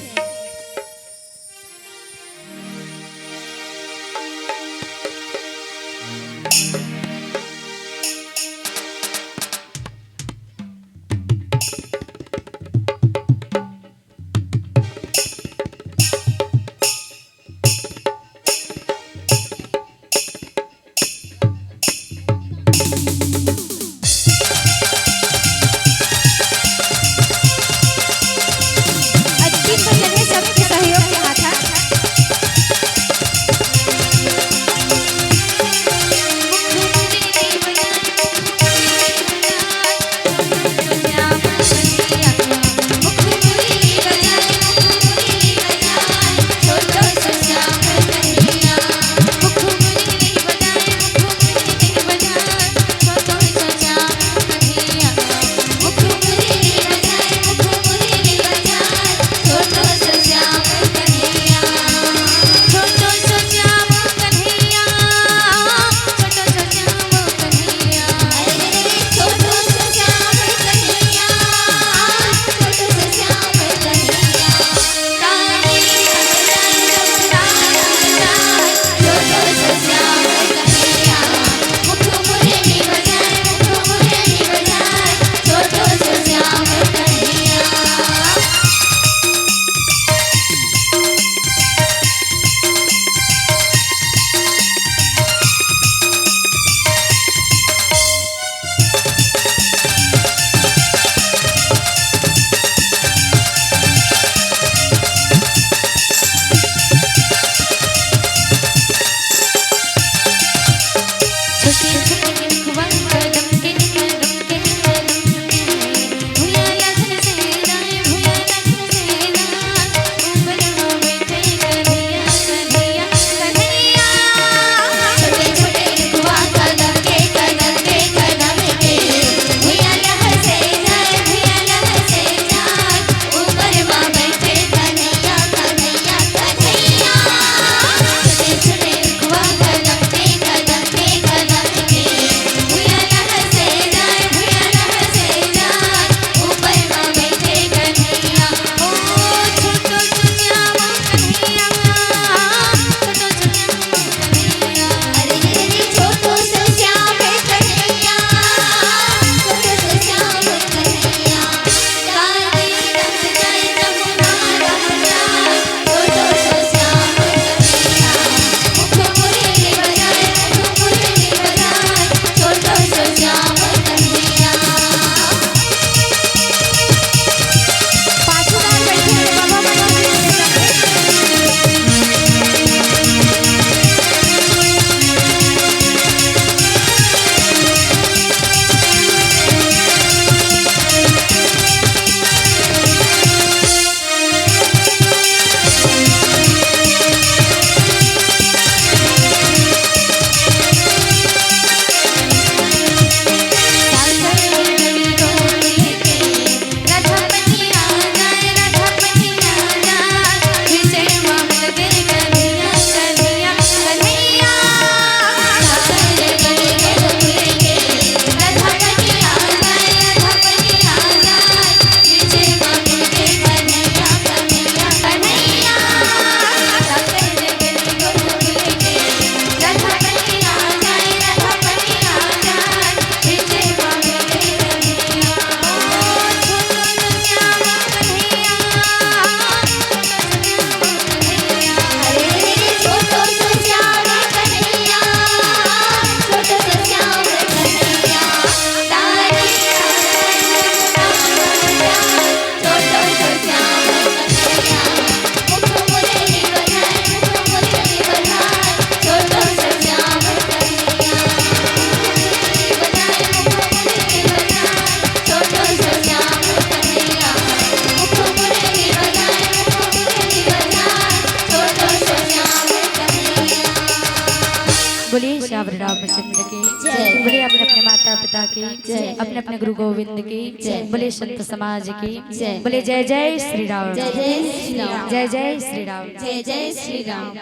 श्री रामचंद्र की जय। बोले अपने अपने माता पिता की जय। अपने अपने गुरु गोविंद की जय। बोले संत समाज की जय। बोले जय जय श्री राम। जय जय श्री राम। जय जय श्री राम। जय जय श्री राम।